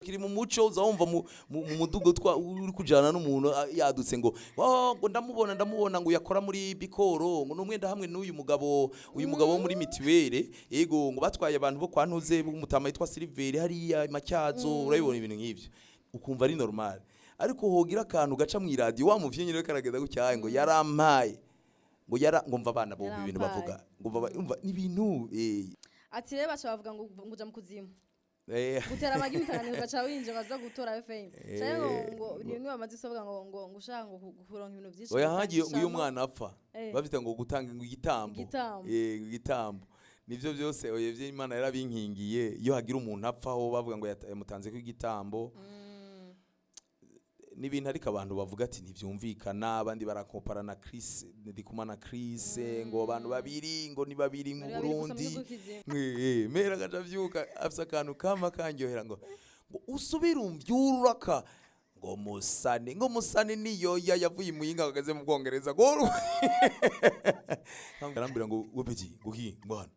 Kiri mu muco uza wumva mu mudugo twa uri kujana n'umuntu yadutse ngo: "Oh, ngo ndamubona, ndamubona, ngo yakora muri bikoro, ngo numwenda hamwe n'uyu mugabo, uyu mugabo wo muri mituwele, yego, ngo batwaye abantu bo kwa Ntuze b'umutama yitwa Silver hariya Macyazo." Urabibona ibintu nk'ivyo ukumva ari normal, ariko hogira akantu gaca mu iradiyo wa muvye nyine karageza gutyaye ngo yarampaye, ngo yara ngo mva abana bo ibintu Yarampaye. Bavuga ngo umva n'ibintu. Ati rero baca bavuga ngo uja mu kuzimu gutera amagi mutagatifu, ugaca winjira ukaza gutora FM, canke ngo ni bimwe bamaze isovuga ngo ushaka ngo kuronka ibintu vyinshi. Oya, hagiye ngo iyo gutangishamo. Umwana apfa bafite ngo gutanga ngo igitambo. Igitambo. Igitambo nivyo byose. Oya, ivyo Imana yarabinkingiye. Iyo hagira umuntu apfaho bavuga ngo yamutanze ko igitambo n'ibintu, ariko abantu bavuga ati ntibyumvikana, abandi barakompara na Chris Ndikumana Chris, ngo abantu babiri, ngo ni babiri mu Bari babiri gusa mu Burundi. gihugu kizima. Mera agaca avyuka afise akantu kama kanyohera ngo usubire umvyururaka, ngo musane, ngo musane niyoya yavuye imuyinga ageze mu Bwongereza, ngo arambwira ngo: "Wepeti, ngo ki, ngo hano,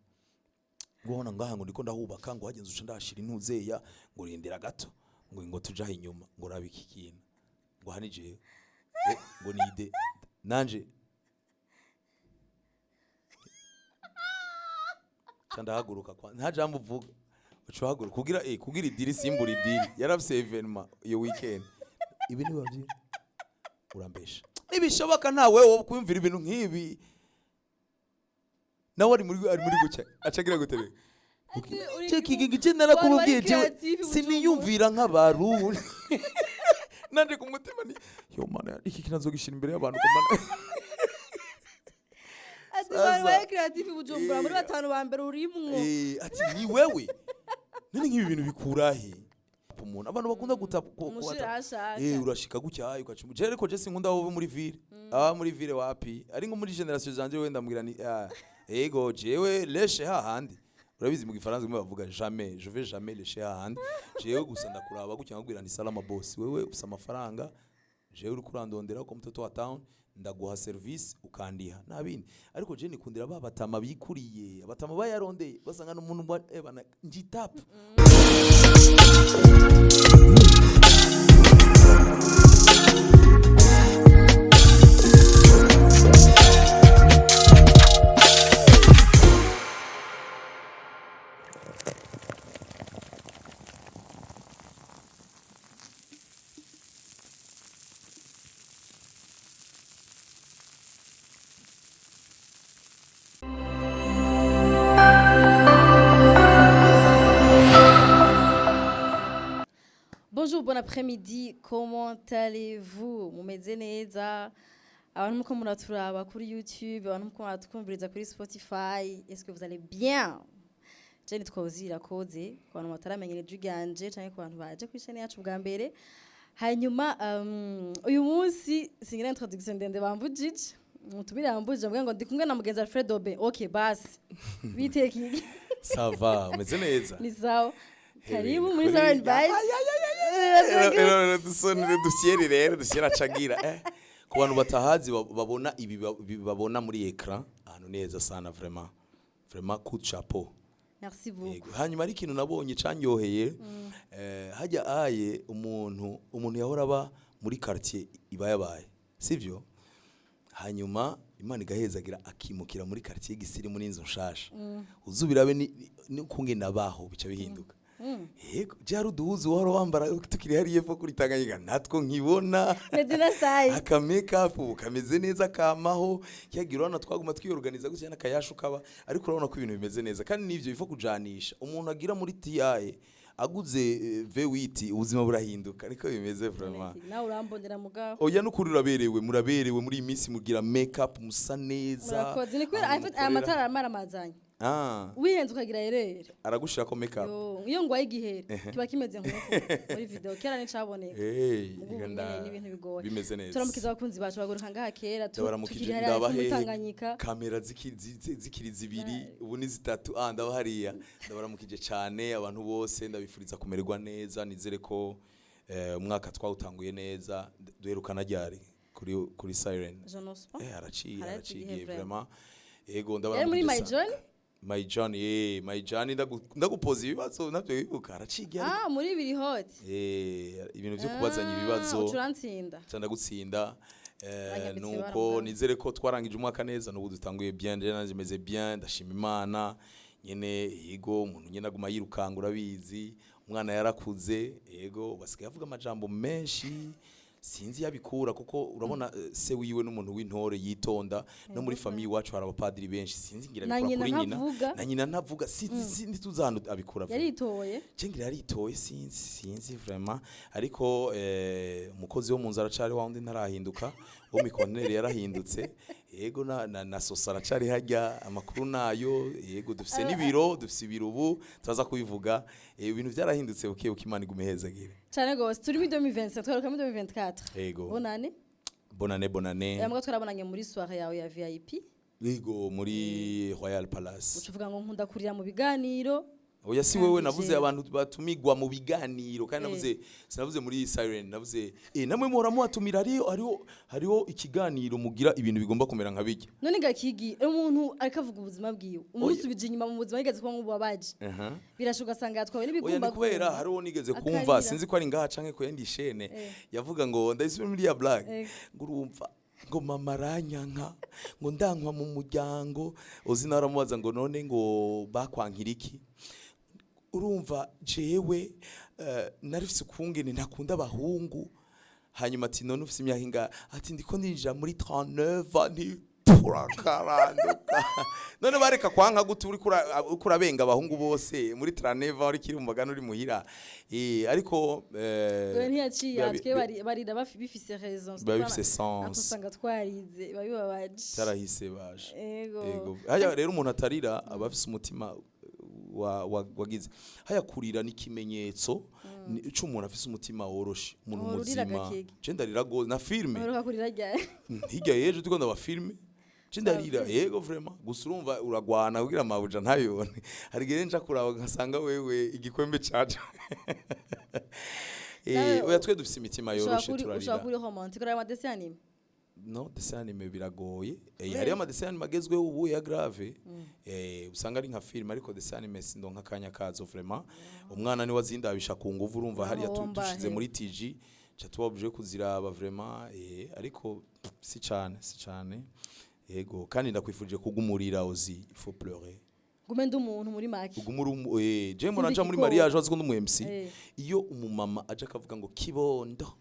ngo hona ngaha, ngo ndiko ndahubaka, ngo hagenze uca ndahashira intuzeya, ngo rindira gato, ngo tujaho inyuma, ngo rabe iki kintu, ngo hani jewe, ngo ni idée nanje ca ndahaguruka." Kwa nta jambo uvuga, uca uhaguruka kugira idiri simbura idiri. Yarafise événement iyo weekend. Ibi ni bavyi urambesha, ntibishoboka, ntawe wo kwiyumvira ibintu nk'ibi. Nawe ari muri gucya acagira gute rero? Ati, Cyo iki gice narakubwiye Abantu bari jewe creative i siniyumvira nk'abarundi. Nanje ku mutima ni yo mana, iki kinazogishira imbere y'abantu ko mana. Ati Sasa. abantu bari creative i Bujumbura muri batanu ba mbere urimwo. Ati ni wewe none nk'ibi bintu bikura he? Umuntu abantu bakunda guta Umushira ashaka. Urashika gutya ugaca je, ariko je sinkunda abo muri ville, aba muri ville wapi, ari nko muri génération zanje wenda mbwira ni ego jewe leshe hahandi. Urabizi mu gifaransa bimwe bavuga jamais, je vais jamais lécher hahandi. Jewe gusa ndakuraba gutya nkabwira ni salama boss, wewe ufise amafaranga, jewe uri kurandondera ko mtoto wa town, ndaguha service ukandiha nta bindi. Ariko je nikundira ba batama bikuriye, abatama bayarondeye, basanga n'umuntu bana njitapu. Bonjour, bon après-midi, comment allez-vous? Mumeze neza? Abantu muko muraturaba kuri YouTube, abantu muko muratwumviriza kuri Spotify, est-ce que vous allez bien? Je nitwa Ozira Koze, ku bantu bataramenyera ijwi ryanje canke ku bantu baje kuri chaîne yacu bwa mbere. Hanyuma uyu munsi singira introduction ndende, bambujije. Mutumire yambujije mvuga ngo ndi kumwe na mugenzi Alfred Obe. Okay, basi. Biteke iki? Ça va, umeze neza? Ni sawa. Karibu muri Kuri- Seven Vibes. Dusonere dusiyeri rero dusiyeri acagira ku bantu batahazi babona ibi babona muri écran ahantu neza sana, vraiment vraiment coup de chapeau. Merci beaucoup. Yego. Hanyuma ari ikintu nabonye canyoheye, hajya aye umuntu yahora aba muri quartier iba yabaye sivyo, hanyuma Imana igahezagira akimukira muri quartier y'igisirimu n'inzu nshasha, uzubirabe ni ukungene abaho bica bihinduka. Yego, je hari uduhuzu wahora wambara tukiri hariya epfo kuri Tanganyika natwo nkibona. Medina style. Aka make up ubu kameze neza kamaho cyagira, urabona twaguma twiyorganiza gutya n'akayashu kaba, ariko urabona ko ibintu bimeze neza. Kandi n'ivyo bifa kujanisha umuntu agira muri TI aguze V8, ubuzima burahinduka, niko bimeze vraiment. Nawe urambonera mugabo. Oya, n'ukuri uraberewe, muraberewe muri iyi minsi, mugira make up, musa neza. Murakoze. Ni kubera Ahantu aya mukorera. matara aramaramazanye. Wihenze ukagira erere. Aragushirako make up. Yo, iyo ngwaye igihere kiba kimeze nk'uko muri video kera nicaboneka. Hey, Ubu nyene n'ibintu bigoye. Bimeze neza. Turamukiza abakunzi bacu baguruka ngaha kera Ndabaramukije. tukiri hariya Ndaba muri hehe? Tanganyika. Kamera zikiri zibiri, ubu ni zitatu. Ndaba hariya. Ndabaramukije cyane abantu bose, ndabifuriza kumererwa neza. Nizere ko umwaka twawutanguye neza. Duherukana ryari kuri Siren? Je n'ose pas. Araciye Haraciye araciye igihe vraiment. Yego, Yari muri ndabaramukije My sana. Journey. My Journey, My Journey, ndagupoza ibibazo navyo wibuka, araciga ariko. Ah, muri biri hot. Ibintu vyo kubazanya ibibazo. Ucurantsinda. Ca ndagutsinda. Banyambitse Nuko ibara. nizere ko twarangije umwaka neza, n'ubu dutanguye bien. Je nanje meze bien, ndashima Imana nyene. Yego, umuntu nyene aguma yirukanga, urabizi, umwana yarakuze. Yego, basigaye avuga amajambo menshi, sinzi yabikura, kuko urabona se wiwe n'umuntu w'intore yitonda, no muri famille iwacu hari abapadiri benshi, sinzi ngira Na abikura nyina kuri nyina. ntavuga. Na nyina ntavuga, sinzi, sinzi tuzi ahantu abikura. Yaritoye. Cengira yaritoye, sinzi vraiment, ariko umukozi wo mu nzu aracari wa wundi, ntarahinduka. Wo mikonere yarahindutse. Yego, na sosa aracari hajya, amakuru nayo. Yego, dufise n'ibiro, dufise ibiro ubu turaza kubivuga. Ibintu byarahindutse buke buke, Imana igume hezagire. Cyane gose. Turi muri 2025, twaruka muri 2024. Yego. Bonane. Bonane, bonane. Mbwa twarabonanye muri soirée yawe ya VIP. Yego, muri Royal Palace. Uca uvuga ngo nkunda kurira mu biganiro. Oya, si Kandi wewe navuze, abantu batumigwa mu biganiro kandi navuze, sinavuze muri Siren, navuze namwe muhora muhatumira, hariho ikiganiro mugira ibintu bigomba kumera nka bijya. None gakigi, umuntu ariko avuga ubuzima bwiwe, umusubije inyuma mu buzima yigeze kuba nk'ububabaje, birashoboka ugasanga yatwawe Oya, ni n'ibigumba. kubera hariho nigeze kumva, Akarira. sinzi ko ari ngaha canke ku yindi shene, yavuga ngo ndayisubira muri ya blague, ngo urumva ngo mama aranyanka, ngo ndankwa mu muryango. Uzi nawe aramubaza ngo none ngo bakwankira iki? Urumva jewe narifise ukungene ntakunda abahungu. Hanyuma ati none ufise imyaka ingahe? Ati ndiko ninjira muri 39. Nti turakaranduka, none bareka kwanka gute uriko urabenga abahungu bose muri 39, uri kiri mu magana uri muhira? Ariko Oya, ntiyaciye atwe barira bifise raison. Biba bifise sens. Usanga twarize, biba bibabaje. Cyarahise baje. Ego. Yego. Haya rero, umuntu atarira aba afise umutima wagize haya. Kurira ni ikimenyetso c'umuntu afise umutima woroshe, umuntu Uhora urira, muzima. Gakege? Je ndarira gose na filme. Uheruka kurira ryari? Hirya y'ejo turiko ndaba filme, je ndarira. Yego, vraiment. Gusa urumva uragwana kugira amabuja ntayibone. Hari igihe nja kuraba ngasanga wewe igikombe caje. Nawe Oya, twe dufise imitima ushobora yoroshe, ushobora turarira. kuri romantique, uraba amadessins animés? No, dessin animé biragoye. Hariyo amadessin animé agezweho ubu ya grave, usanga ari nka film, ariko dessin animé sindonka akanya kazo vraiment. Umwana niwe azindabisha ku nguvu, urumva hariya Aho mbahe. dushize muri TG ca tubabuje kuziraba vraiment. Ariko si cane, si cane. Yego, kandi ndakwifurije kugumurira ozi, il faut pleurer. Gume ndi umuntu muri make. Ugumura je mbona nja muri igikoko. mariage, wazi ko ndi umu MC. Iyo umumama aje akavuga ngo kibondo,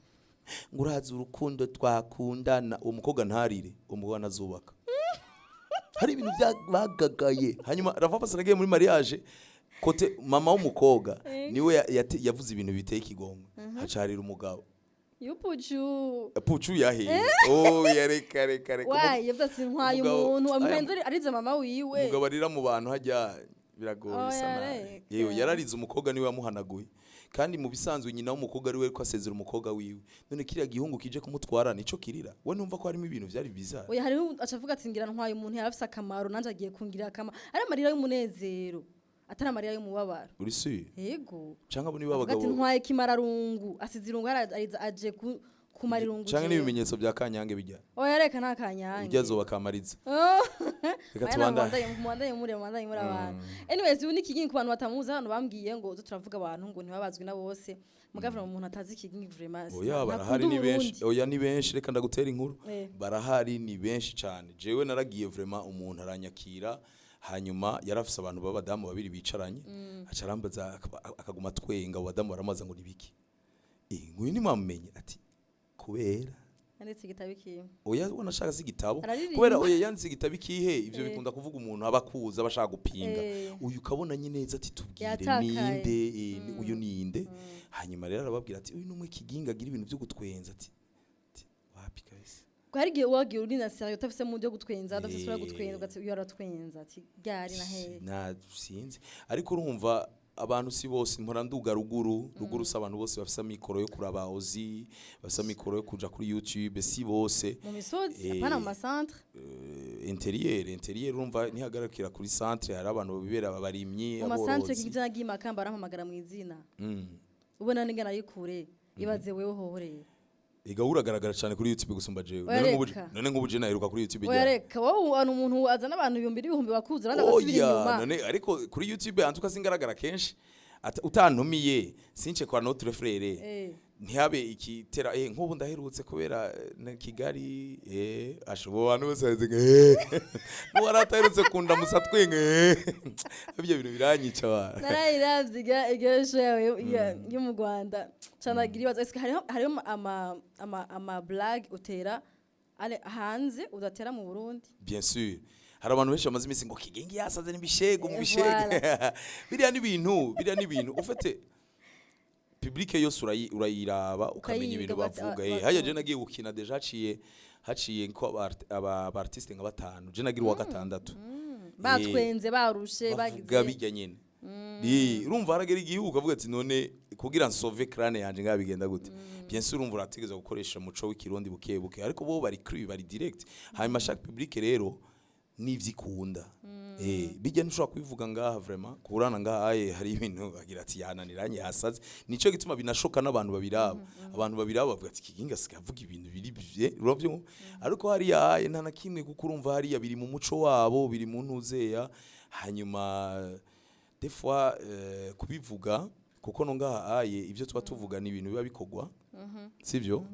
ngo urazi urukundo twakundana, uwo mukobwa ntarire, uwo mukobwa ntazubaka. Hari ibintu bagagaye. Hanyuma rava pasi nagiye muri mariage, côté mama w'umukobwa niwe yavuze ibintu biteye ikigongwe, hacarira umugabo. Yupucu. Pucu yahiye. Oh, ya, reka reka reka. Wayi yavuze ati ntwaye umuntu amuhenze, arize mama wiwe. Umugabo arira mu bantu hajya biragoye, Oya, bisa nabi. reka. Yewe, yararize, umukobwa niwe yamuhanaguye. Kandi mu bisanzwe nyina w'umukobwa ari we ko asezera umukobwa wiwe, none kiriya gihungu kije kumutwara nico kirira. We numva ko harimo ibintu vyari bizarre. Oya, hari aca avuga ati ngira ntwaye umuntu yari afise akamaro, nanje agiye kungirira akamaro. Ari amarira y'umunezero, atari amarira y'umubabaro. Uri sûr? Yego. Canke abo nibo Avuga ati abagabo ntwaye kimararungu, asize irungu, aje kumara irungu canke jewe. n'ibimenyetso bya kanyange bijya. Oya, reka, nta kanyange. Ujya azoba kamariza. Oh. Reka Oya, tubandanye. Mubandanye muri abantu. Anyways, ubu ni Kigingi ku bantu batamuzi. Abantu bambwiye ngo uzo turavuga abantu ngo ntibabazwi na bose, mugavura umuntu atazi Kigingi vraiment Oya, barahari, ntakunda ni benshi. Uburundi. Oya, ni benshi. Reka ndagutera inkuru. Barahari, ni benshi cyane. Jewe naragiye vraiment, umuntu aranyakira. Hanyuma yarafise abantu b'abadamu babiri bicaranye, aca arambaza, akaguma atwenga. Abo badamu baramubaza ngo nibiki? Nguyu ntimwamumenye? Ati kubera Yanditse igitabo ikiwe. Oya, ubona ashaka si igitabo. Araririmba. Kubera oya, yanditse igitabo ikihe? Ivyo bikunda kuvuga umuntu aba akuza, aba ashaka gupinga. Uyu ukabona nyine neza ati tubwire. Yatakaye. Ninde? Uyu ninde? Hanyuma rero arababwira ati uyu numwe Kiginga agira ibintu byo gutwenza. Ati wapi kabisa. Hari igihe wagiye uri na sérieux, utafise mood yo gutwenza, udafise isura yo gutwenza, ugati uyu aratwenza, ati ryari na hehe? Na sinzi, ariko urumva abantu si bose. Mpora nduga ruguru ruguru, si abantu bose bafise amikoro yo kuraba ozi, bafise amikoro yo kuja kuri YouTube, si bose. Mu misozi, apana mu macentre. Intérieur urumva ntihagarukira kuri centre, hari abantu bibera abarimyi, Mu macentre. aborozi. Kigije nagiye Makamba, arampamagara mu izina. Ubona ningana ari kure, ibaze wewe hohoreye. Ega uragaragara cyane kuri YouTube gusumba jewe. Oya, None nk'ubu reka. None nk'ubu je naheruka kuri YouTube Oya, ryari? reka, wowe ubona umuntu azana abantu ibihumbi n'ibihumbi bakuzura, abandi bagasubira Oya, inyuma. None ariko kuri YouTube antuka singaragara kenshi. Utantumiye since kwa notre frère. Ntihabe ikitera, nk'ubu ndaherutse kubera na Kigali, ashobo abantu bose baze ngo n'uwarataherutse kundamusa twenge, ibyo bintu biranyica ba. Narayiravye irya show yawe yo mu Rwanda, canagira ibibazo. Ese hariho ama blague utera ale hanze udatera mu Burundi? Bien sûr, hari abantu benshi bamaze iminsi ngo Kigingi yasaze n'ibishego mu bishego. Voilà. Biriya ni ibintu ufite public yose urayiraba ukamenya Ukayiga. ibintu bavuga. Haya je nagiye gukina déjà haciye nko aba artiste nka batanu, je nagira uwa gatandatu. Batwenze barushe. Bavuga Bagize bijya nyene. Urumva haragera igihugu ukavuga ati: "None kugira nsauve crâne yanje ngaha bigenda gute?" Bien sûr, urumva urategeza gukoresha umuco w'Ikirundi buke buke, ariko bo bari cru, bari direct. Hanyuma chaque public rero n'ivyikunda. Bijya ntushobora kubivuga ngaha vraiment, kurana ngaha aye hari ibintu bagira ati yananiranye, yasaze. Nico gituma binashoka n'abantu babiraba. Abantu babiraba bavuga ati: "Kiginga asigaye avuga ibintu biri bye," uravyo. Ariko hariya aye nta na kimwe, kuko urumva hariya biri mu muco wabo, biri mu ntuzeya. Hanyuma des fois kubivuga, kuko no ngaha aye ibyo tuba tuvuga ni ibintu biba bikorwa, sivyo?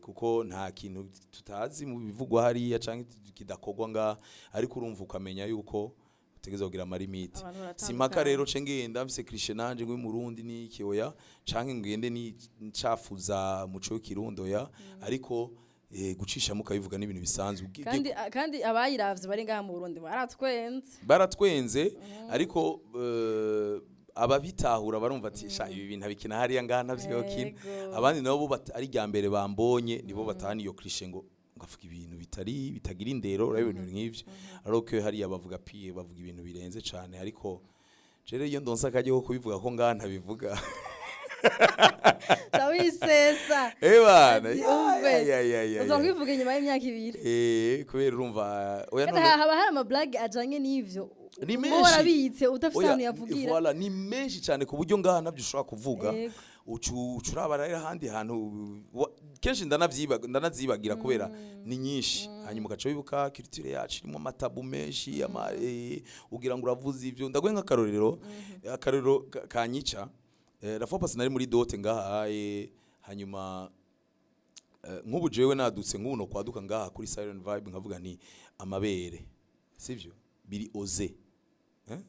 Kuko nta kintu tutazi mu bivugwa hariya canke kidakorwa ngaha, ariko urumva ukamenya yuko utegeza kugira ama limites. Abantu baratandukanye. Simpaka rero ce ngenda mfise cliché nanje ngo Murundi ni iki, oya, canke ngende ni ncafuza muco w'Ikirundi, oya. Ariko gucishamo ukabivuga n'ibintu bisanzwe. Kandi abayiravye bari ngaha mu Burundi baratwenze. Baratwenze, ariko ababitahura barumva ati: "Sha, ibi bintu abikina hariya, ngaha ntavyokina." Abandi nabo ari rya mbere bambonye, nibo batahana iyo cliché ngo ngavuga ibintu bitari bitagira indero, urabibona, ibintu nk'ivyo. Alors que hariya bavuga pire, bavuga ibintu birenze cane. Ariko jere iyo ndonse akaryo ko kubivuga ko ngaha ntabivuga. Wisesa. Ebana. Ati, umve. Ya, ya, ya, Uza ya. kwivuga inyuma y'imyaka 2. Kubera urumva, oya. Kandi None haba hari ama blague ajanye n'ivyo Ni uba menshi. warabitse udafise Oya, ahantu yavugira. Voilà, ni menshi cyane ku buryo ngaha nabyo ushobora kuvuga. Uca uraba rero ahandi hantu kenshi ndanavyibagira kubera ni nyinshi. Hanyuma ugaca wibuka culture yacu irimo ama tabous menshi, ugira ngo uravuze ivyo. Ndaguhe nk'akarorero, akarorero kanyica. La fois passée nari muri dot ngaha, hanyuma nk'ubu jewe nadutse nk'ubu no kwaduka ngaha kuri Siren Vibe nkavuga nti amabere, sivyo, biri osé, eh?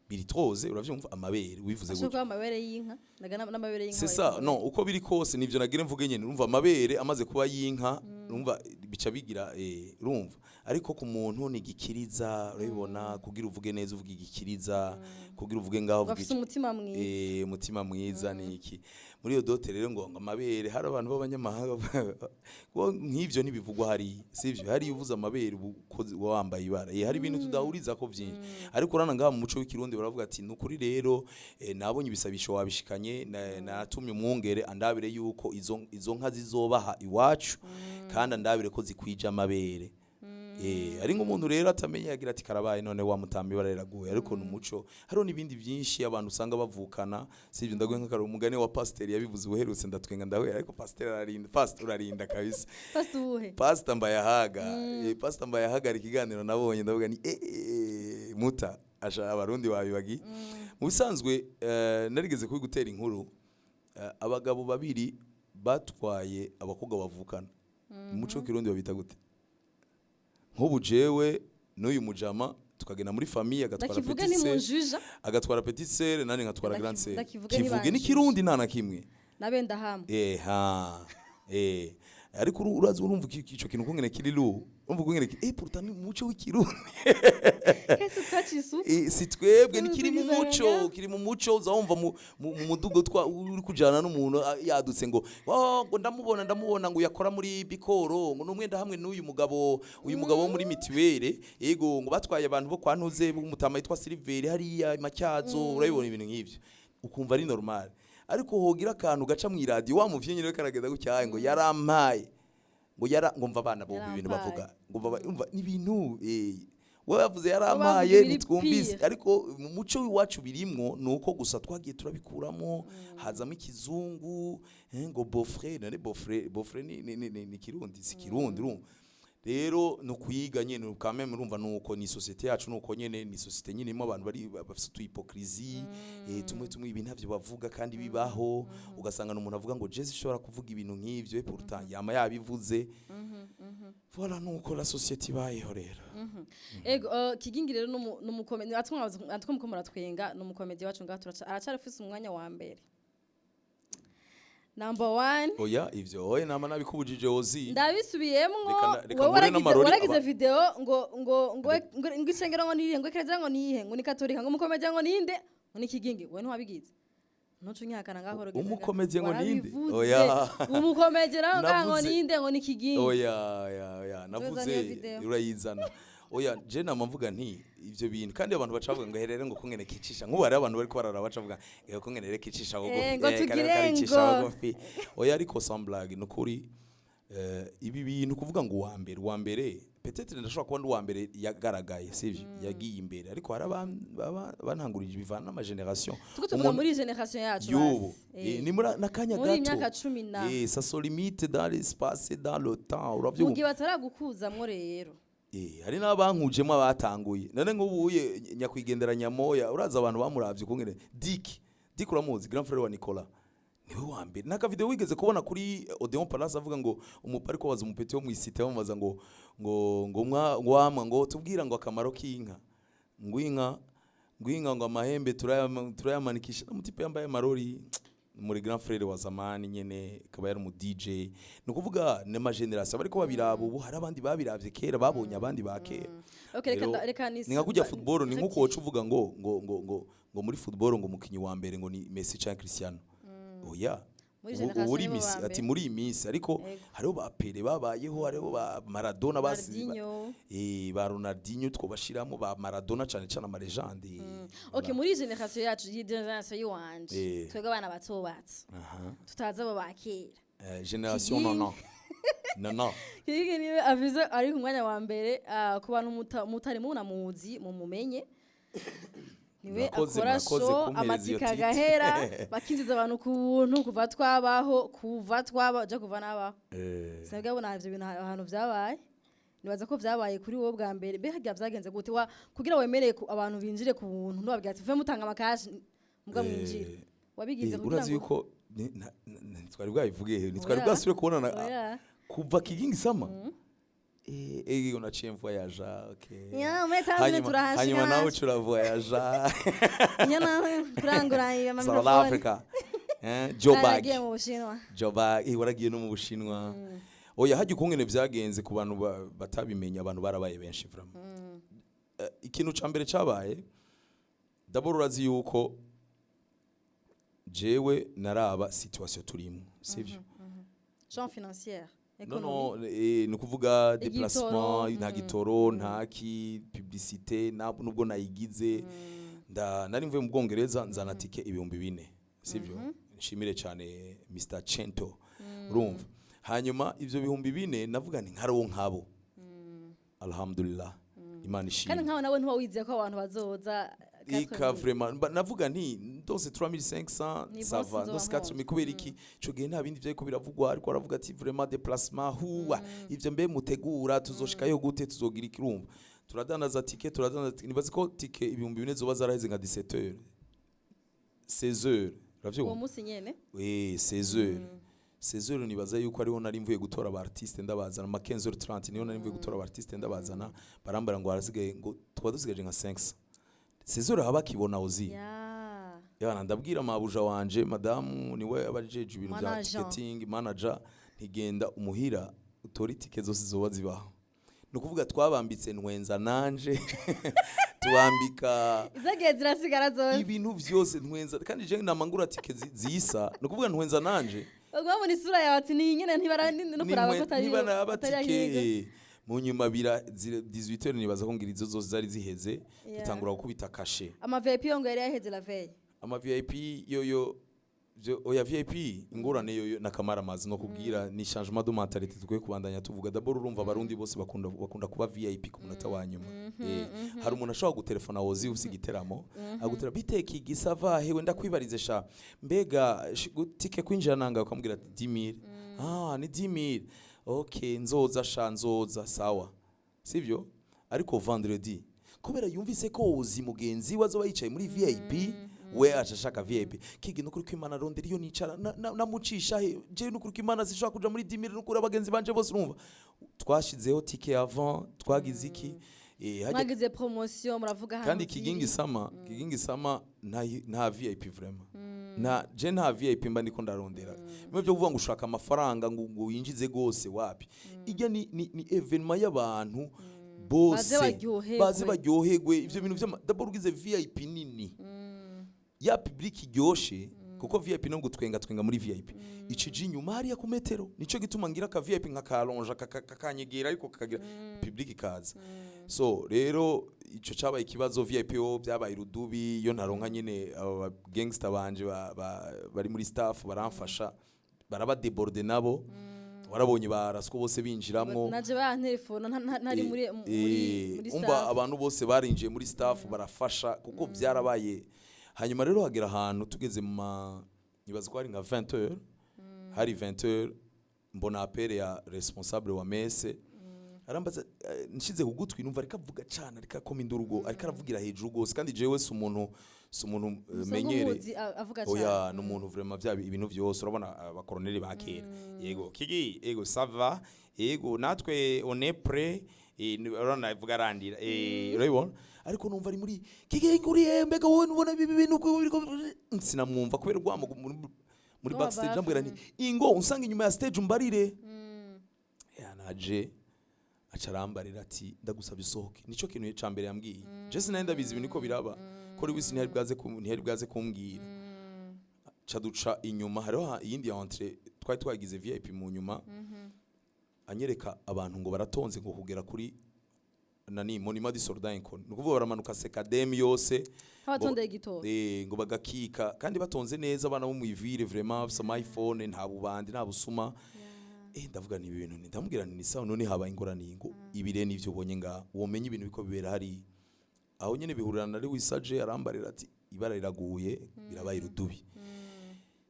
Biri trop osé, uravyumva, amabere wivuze Ashobora gutyo. kuba amabere y'inka n'amabere y'inka C'est bayita ça, non, uko biri kose nivyo nagira mvuge nyene. Urumva amabere amaze kuba y'inka, urumva bica bigira, urumva, ariko ku muntu ni igikiriza, urabibona, kugira uvuge neza uvuga igikiriza, kugira uvuge ngaho uvuga Bafise iki. umutima mwiza. Umutima mwiza ni iki. Muri iyo dot rero ngo amabere, hari abantu b'abanyamahanga ngo nk'ivyo ntibivugwa hariya, sivyo? Hariya uvuze amabere uba uba wambaye ibara. Hari ibintu tudahuriza ko vyinshi, ariko urana ngaha mu muco w'Ikirundi baravuga ati: "Nukuri rero, nabonye ibisabisho wabishikanye, natumye umwungere andabire yuko izo nka zizobaha iwacu, kandi andabire ko zikwije amabere." Ari nk'umuntu rero atamenya yagira ati: "Karabaye, none wa mutamba ibara riraguye." Ariko ni umuco. Hariho n'ibindi byinshi abantu usanga bavukana, sivyo? Ndaguhe nk'akarorero, umugani wa pasiteri yabivuze uherutse, ndatwenga ndahwera. Ariko pasiteri ararinda, pasiteri urarinda kabisa. Pastor uwuhe? Pastor Mbayahaga. Pastor Mbayahaga ari ikiganiro nabonye ndavuga ni muta asha Abarundi babibagi. Mu bisanzwe narigeze kubigutera inkuru, abagabo babiri batwaye abakobwa bavukana, mu muco w'Ikirundi babita gute? Nk'ubu jewe n'uyu mujama tukagenda muri famille, agatwara Ndakivuge petite sœur, ntimunjuja. agatwara petite sœur, nani nkatwara grande sœur. Ndakivuge Kivuge. ntibanjuje. N'ikirundi nta na kimwe. Nabenda hamwe. Ha, ariko urazi, urumva ico kintu kungene kiri lu, urumva kungene pourtant ni mu muco w'Ikirundi. Kese twaciye. Si twebwe ni kiri mu Tugize muco, aya. kiri mu muco. Uzawumva mu mudugo twa uri kujana n'umuntu, yadutse ngo: "Oh," ngo: "Ndamubona, ndamubona," ngo yakora muri bikoro, ngo numwenda hamwe n'uyu mugabo, uyu mugabo wo muri mituwele, yego, ngo batwaye abantu bo kwa Ntuze b'umutama yitwa Silver hariya Macyazo. Urabibona, ibintu nk'ivyo ukumva ari normal, ariko hogira akantu gaca mu iradiyo, wa muvyenyi rero karagenda gutyaye ngo yarampaye, ngo yara, ngo mva abana bo ibintu Yarampaye. bavuga ngo umva n'ibintu. We bavuze Bavuga yarampaye ibiri ntitwumvise. pire. Ariko mu muco w'iwacu birimwo, nuko gusa twagiye turabikuramo, hazamo ikizungu, ngo beau-frère. None beau-frère, beau-frère ni Kirundi, si Kirundi? Urumva rero no kuyiga nyene quand même, urumva nuko ni société yacu, nuko nyene ni société nyene irimo abantu bari bafite utu hypocrisie, tumwe tumwe ibi ntavyo bavuga kandi bibaho. Ugasanga n'umuntu avuga ngo Jesse ishobora kuvuga ibintu nk'ivyo, et pourtant yama yabivuze. Voilà, nuko la société ibayeho rero. Ego, Kigingi rero n'umukomedi atwe muko muratwenga, n'umukomedi wacu ngaha turaca aracarafise umwanya wa mbere, number one. Oya, ivyo oya, nama nabikubujije ozi. Ndabisubiyemwo. Reka Wowe ngure n'amarori waragize video ngo icengero ngo niyihe, ngo ekereziya ngo niyihe, ngo ni katolika, ngo umukomedi ngo ninde, ngo ni Kigingi. Wowe ntiwabigize, ntuce unyihakana ngaho rugeze. Umukomedi ngo ninde? Warabivuze. Oya. Umukomedi nawe ngaho ngo ninde, ngo ni Kigingi. Oya, oya, oya, navuze niyo video. Urayizana. Oya, je nama mvuga nti ivyo bintu, kandi abantu bacavuga ngo herere, ngo kungene kicisha nkubu hariho abantu bariko barara bacavuga ngo kungene rero kicisha bugufi. Ngo kariya tugire karicisha ngo. bugufi. Oya, ariko sans blague, nukuri, ibi bintu kuvuga ngo uwa mbere, uwa mbere, peut-être ndashobora kuba ndi uwa mbere yagaragaye, sivyo, yagiye imbere, ariko hari abantangurije, bivana n'ama génération. Tuko tuvuga muri génération yacu Y'ubu. Basi. Ni muri n'akanya Muri iyi gato. myaka cumi na Ça se limite dans l'espace et dans le temps, mu uravyumva? gihe bataragukuzamwo rero. Hari n'abankujemo abatanguye. None nk'ubuye nyakwigendera Nyamoya, uraza abantu bamuravye ukungene Dick, Dick uramuzi, grand frère wa Nicolas, niwe wa mbere. Naka video wigeze kubona kuri Odeon Palace avuga ngo umupari ko baza umupeti wo mw'isite, bamubaza ngo mwa ngo wamwa ngo tubwira ngo akamaro k'inka, ngo inka, ngo inka, ngo amahembe turayamanikisha. N'umutipe yambaye amarori muri grand frère wa zamani nyene, akaba yari umu DJ. Ni ukuvuga ni ama génération bariko babiraba ubu, hari abandi babiravye kera, babonye abandi ba kera. Okay, reka Rero, reka ni ni nka kujya football, ni nkuko woca uvuga ngo muri football ngo umukinyi wa mbere ngo ni Messi canke Cristiano. Oya. Muri Ubu génération uri nibo Messi ba mbere. ati muri iyi minsi, ariko hariho ba Pele babayeho, hariho ba Maradona basi Ronaldinho. Ba Ronaldinho twobashiramo, ba Maradona cane cane, ama légende. Okay, muri génération yacu, iyi génération yiwanje, twebwe abana bato bato tutazi abo ba kera. Génération non non non non. Kigingi niwe avize ari ku mwanya wa mbere, ku bantu mutari munamuzi mumumenye, niwe Murakoze, akora murakoze show kumpereza iyo amatika titre. agahera, bakinjiza abantu ku buntu kuva twabaho, kuva twaba ja kuva nabaho. Sinabwo ivyo bintu ahantu vyabaye. Nibaza ko vyabaye kuri wowe bwa mbere. Mbe harya vyagenze gute wa kugira wemereye abantu binjire ku buntu, ntubabwira ati vuye mutanga amakashi muga mwinjire? Wabigize kugira Urazi ngo yuko ntitwari bwabivuge, ntitwari Oya. bwasubire kubonana Oya. kuva Kigingi Sama. Naciye mvoyaja, okay. Ya, muri Tanzania turahashika. Hanyuma nawe Natwe. turavoyaja. Nyana kurangura iyo South microphone. Africa. Joburg. Naragiye mu Bushinwa. Joburg, waragiye no mu Bushinwa. Oya, hajya ukungene vyagenze ku bantu batabimenya, abantu barabaye benshi vraiment. Ikintu ca mbere cabaye, d'abord urazi yuko jewe naraba situation turimo, sivyo? Genre financière. Non, Économie. non, ni ukuvuga Igitoro, déplacement, nta gitoro, nta ki publicité, nubwo nayigize. Nda nari mvuye mu Bwongereza, nzana tike 4000, sivyo? Nshimire cyane Mr Chento, urumva? Hanyuma ivyo 4000 navuga nti nkaronkabo, alhamdulillah, Imana ishimwe. Kandi nkaho nawe ntuba wizeye ko abantu bazoza. Ika vraiment navuga nti ndose 3500, Ni ça bon, va, sinzoba ndose 4000. mpomvye. Kubera iki? Ico gihe nta bindi vyariko biravugwa, ariko aravuga ati vraiment déplacement huwa ivyo mbe mutegura, tuzoshikayo gute, tuzogira ikirumva, turadandaza tike, turadandaza tike. Nibaze ko tike 4000 zoba zaraheze nka 17h, 16h, Uwo uravyumva? munsi nyene. Oui, 16h, 16h. Nibaza yuko ariho nari mvuye gutora aba artiste ndabazana, ma 15h30 niho nari mvuye gutora aba artiste ndabazana, barambara ngo harasigaye, ngo tuba dusigaje nka 500. 16h haba kibona ozi. Yana ndabwira mabuja wanje, madamu niwe abajeje ibintu bya Manager. ticketing manager, ntigenda umuhira utore itike zose zoba zibaho. Ni ukuvuga twabambitse ntwenza nanje tubambika Izagiye zirasigara zose. Ibintu vyose ntwenza, kandi je namangura tike zisa, ni ukuvuga ntwenza nanje. Ubwo babona isura yawe ati ni nyene, ntibara no kuraba ko atari Niba naba atari tike ahiga. Mu nyuma bira 18h nibaza ko ngira izo zose zari ziheze. Dutangura gukubita kashe. Ama VIP yo ngo yari yaheze la veille. Ama VIP yoyo Oya, VIP ingorane yo nakamaramazi no kubwira ni changement de mentalité tukwiye kubandanya tuvuga. D'abord urumva Abarundi bose bakunda kuba VIP ku munota wa nyuma. Hari umuntu ashobora gutelefona wozi ufise igiteramo, agutera biteka igisava hewe, ndakwibarize sha, mbega tike kwinjira nanga? Ukamubwira ati 10,000. Ah, ni 10,000, okay, nzoza sha, nzoza, sawa, sivyo? Ariko vendredi, kubera yumvise ko wozi mugenzi we azoba yicaye muri VIP, we aca ashaka VIP. Kigi, nukuri ko Imana arondera iyo nicara namucisha he? Je, nukuri ko Imana zishobora kuja muri 10,000, nukuri abagenzi banje bose urumva twashizeho tike avant, twagize iki, Mwagize promotion, muravuga ahantu kandi ziri. Kigingi Sama, Kigingi Sama nta VIP vraiment, nta je nta VIP mba ndiko ndarondera. Bimwe byo kuvuga ngo ushaka amafaranga ngo winjize gose, wapi. Ijya ni événement y'abantu bose. Baze baryoherwe. Baze baryoherwe. Ivyo bintu vy'ama d'abord ugize VIP nini ya public iryoshe, kuko VIP no gutwenga twenga muri VIP icije inyuma hariya ku metero. Nico gituma ngira ka VIP nka kalonja kakanyegera, ariko kakagira public ikaza. So rero ico cabaye ikibazo. VIP yo byabaye rudubi. Iyo ntaronka nyene aba gangster banje bari muri staff baramfasha, baraba débordé nabo, warabonye baraswa bose binjiramwo. Naje bantelefona ntari muri muri umva, staff. Abantu bose barinjiye muri staff barafasha kuko byarabaye. Hanyuma rero hagera ahantu tugeze mu ma nibaza ko hari nka 20 heures, hari 20 heures, mbona appel ya responsable wa messe. Arambaza, nshize ku gutwi numva ariko avuga cyane, ariko akoma indurugo, ariko aravugira hejuru gose. Kandi jewe si umuntu Usanga menyere umuzi avuga cyane. Oya, ni umuntu vraiment bya ibintu byose urabona abakoroneri ba kera. Yego Kigi, yego, ça va, yego, natwe on est prêt. Urabona avuga arandira, urabibona. Ariko numva ari muri Kigi nguriye, mbega wowe nubona ibi bintu uko sinamwumva kubera urwamo muri Oh, backstage. bafu. Ndambwira nti ingo unsanga inyuma ya stage umbarire. Yanaje aca arambarira ati ndagusabye usohoke. Nico kintu ca mbere yambwiye. Je sinari ndabizi ibintu niko biraba, ko Lewis ntiyari bwaze kumbwira. Ca duca inyuma, hariho iyindi entrée twari twagize VIP mu nyuma. Anyereka abantu ngo baratonze ngo kugera kuri nani, monument du soldat inconnu, ni ukuvuga baramanuka Sekadem yose. Nk'abatondeye igitoro. Ngo bagakika kandi batonze neza, abana bo mu ivire vraiment bafise ama iPhone, nta bubandi, nta busuma. Ndavuga ni ibintu ndamubwira nti ni sawa. None habaye ingorane ngo ibire nivyo ubonye nga womenya ibintu biko bibera hari aho nyene bihurira na Lewis. Aje arambarira ati ibara riraguye, birabaye rudubi.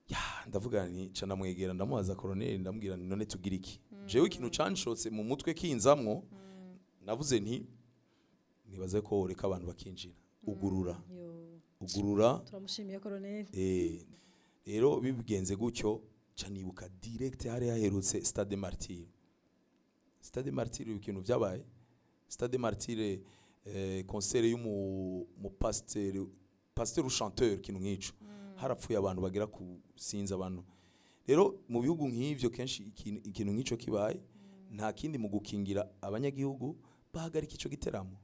Ya, ndavuga nti ca ndamwegera, ndamubaza colonel, ndamubwira nti none tugira iki? Jewe ikintu canshotse mu mutwe kinzamwo, navuze nti nibaze ko reka abantu bakinjira, ugurura. Yo, ugurura. Turamushimiye koroneli. Rero bigenze gutyo, ca nibuka direct hari haherutse Stade Martyr. Stade Martyr, ikintu byabaye Stade Martyr, concert y'umu mu pasteur, pasteur ou chanteur, ikintu nk'ico, harapfuye abantu bagera ku sinzi abantu. Rero mu bihugu nk'ivyo kenshi ikintu nk'ico kibaye, nta kindi mu gukingira abanyagihugu, bahagarika ico giteramo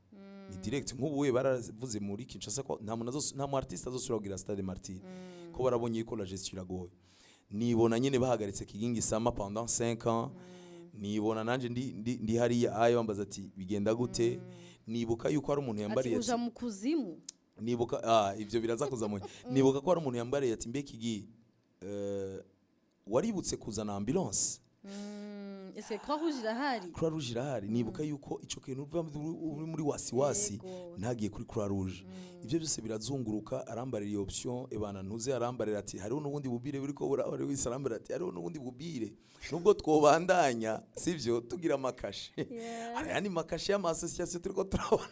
ni direct. Nk'ubu we baravuze muri Kinshasa ko nta muntu nta mu artiste azosubira kugira Stade Martyr, ko barabonye yuko la gestion iragoye. Nibona nyene bahagaritse Kigingi Sama pendant 5 ans. Nibona nanje ndi hariya ayo bambaza ati bigenda gute? Nibuka yuko hari umuntu Ati yambariye uja ati mu kuzimu. Nibuka, ivyo biraza kuza mu nibuka ko hari umuntu yambariye ati mbe Kigi, waributse kuzana ambulance? Ese Croix Rouge irahari? Croix Rouge irahari? Nibuka yuko ico kintu uva uri muri wasiwasi, ntagiye kuri Croix Rouge. Ivyo byose birazunguruka. Arambarira iyo option ebana ntuze, arambarira ati hariho n'ubundi bubire buriko buraba. Wese arambarira ati hariho n'ubundi bubire nubwo twobandanya sivyo tugira amakashe. Hari ayandi makashe y'ama association turiko turabona,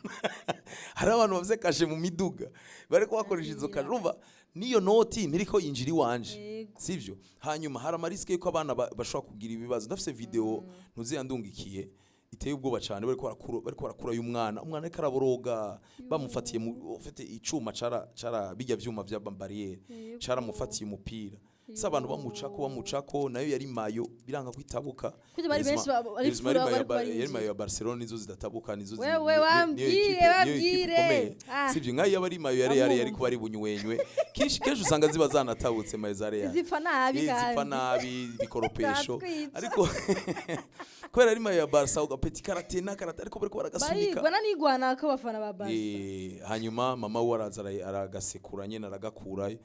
hari abantu bafise kashe mu miduga bariko bakoresha izo kashe. Urumva niyo noti ntiriko yinjira iwanje, sivyo? Hanyuma hari ama risques yuko abana bashobora kugira ibibazo. Ndafise video ntuze yandungikiye iteye ubwoba cyane, bariko barakura y'umwana, umwana ariko araboroga, bamufatiye mu ufite icuma cara bijya vyuma vya barrière, caramufatiye umupira. Si abantu bamucako nayo yari maillot, biranga kwitabuka. Kuko bari benshi ari Heureusement yari fura maillot bariko yari barinjira. maillot ya Barcelona, nizo zidatabuka, nizo Wewe niyo wambwire, niyo equipe wabwire. ikomeye. Ah. Sivyo? Nkayo yaba ari maillot yari Bamwumva. kuba ari bunywenywe. Kenshi kenshi usanga ziba zanatabutse maillot za Real. Zipfa nabi. Zipfa Kandi nabi ibikoropesho. Zatwica. Ariko kubera ari maillot ya Barca, ugapeti karatena karate, ariko bariko baragasunika. Barigwana nigwana ko abafana ba Barca. Hanyuma mama we araza aragasekura nyene, aragakurayo.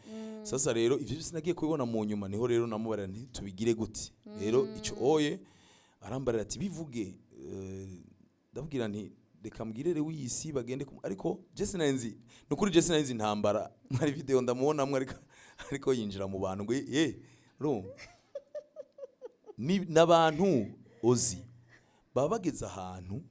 Sasa rero ivyo byose nagiye kubibona. Mu nyuma niho rero namubarira nti tubigire gute rero ico oye. Arambarira ati bivuge. Ndabwira nti reka mbwire Lewisi bagende ariko je sinari nukuri, je sinari nzi intambara. Hari video ndamubonamwo ariko yinjira mu bantu ngo ye urumva ni n'abantu ozi baba bageze ahantu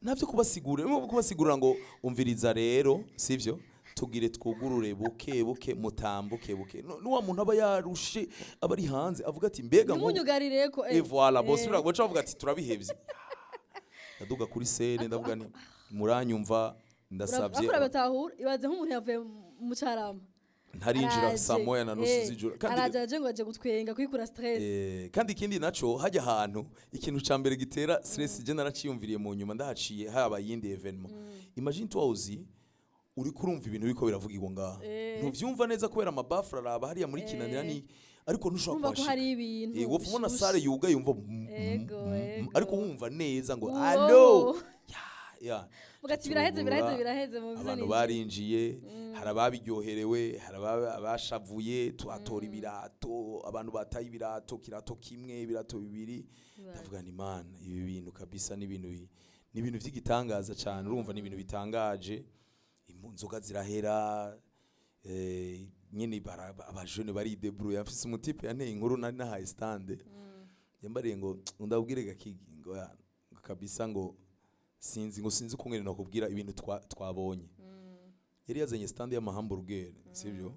ntabyo kubasigurira, nko kubasigurira ngo umviriza rero, sivyo, tugire twugurure buke buke, mutambuke buke. N'uwa muntu aba yarushe, aba ari hanze avuga ati mbega ntimunyugarire ko. Et voilà, bose baca bavuga ati turabihevye. Ndaduga kuri scène, ndavuga nti muranyumva, ndasabye. Akora batahura, ibaze nk'umuntu yavuye mu Carama. Ntarinjira Araje, 1:30 z'ijoro kandi araje aje ngo aje gutwenga, kwikura stress. Kandi ikindi naco, hajya ahantu ikintu ca mbere gitera stress, je naraciyumviriye mu nyuma ndahaciye haba yindi événement. Imagine toi uzi uriko urumva ibintu biriko biravugirwa ngaha, ntuvyumva neza kubera ama baffles araba hariya muri Kinanira ni ariko ntushobora Urumva ko kuhashika. hari ibintu Wopfa ubona bishushe. salle yugaye, yumva ariko wumva neza ngo Uwo. Allo ya ya. Uvuga ati biraheze, biraheze, Turugurura, biraheze mu abantu barinjiye, hari ababiryoherewe, hari abashavuye. Tuhatora ibirato, abantu bataye ibirato, kirato kimwe, ibirato bibiri. Ndavuga ni Imana, ibi bintu kabisa ni ibintu ni ibintu vy'igitangaza cyane. Urumva ni ibintu bitangaje. Inzoga zirahera, nyene abajene baridebrouille. Mfise umu type yanteye inkuru, nari nahaye stand, yambariye ngo ndabwire gakigi ngo ngo kabisa ngo sinzi, ngo sinzi ukungene nokubwira ibintu twabonye. Yari yazanye stand y'ama hamburger, sivyo,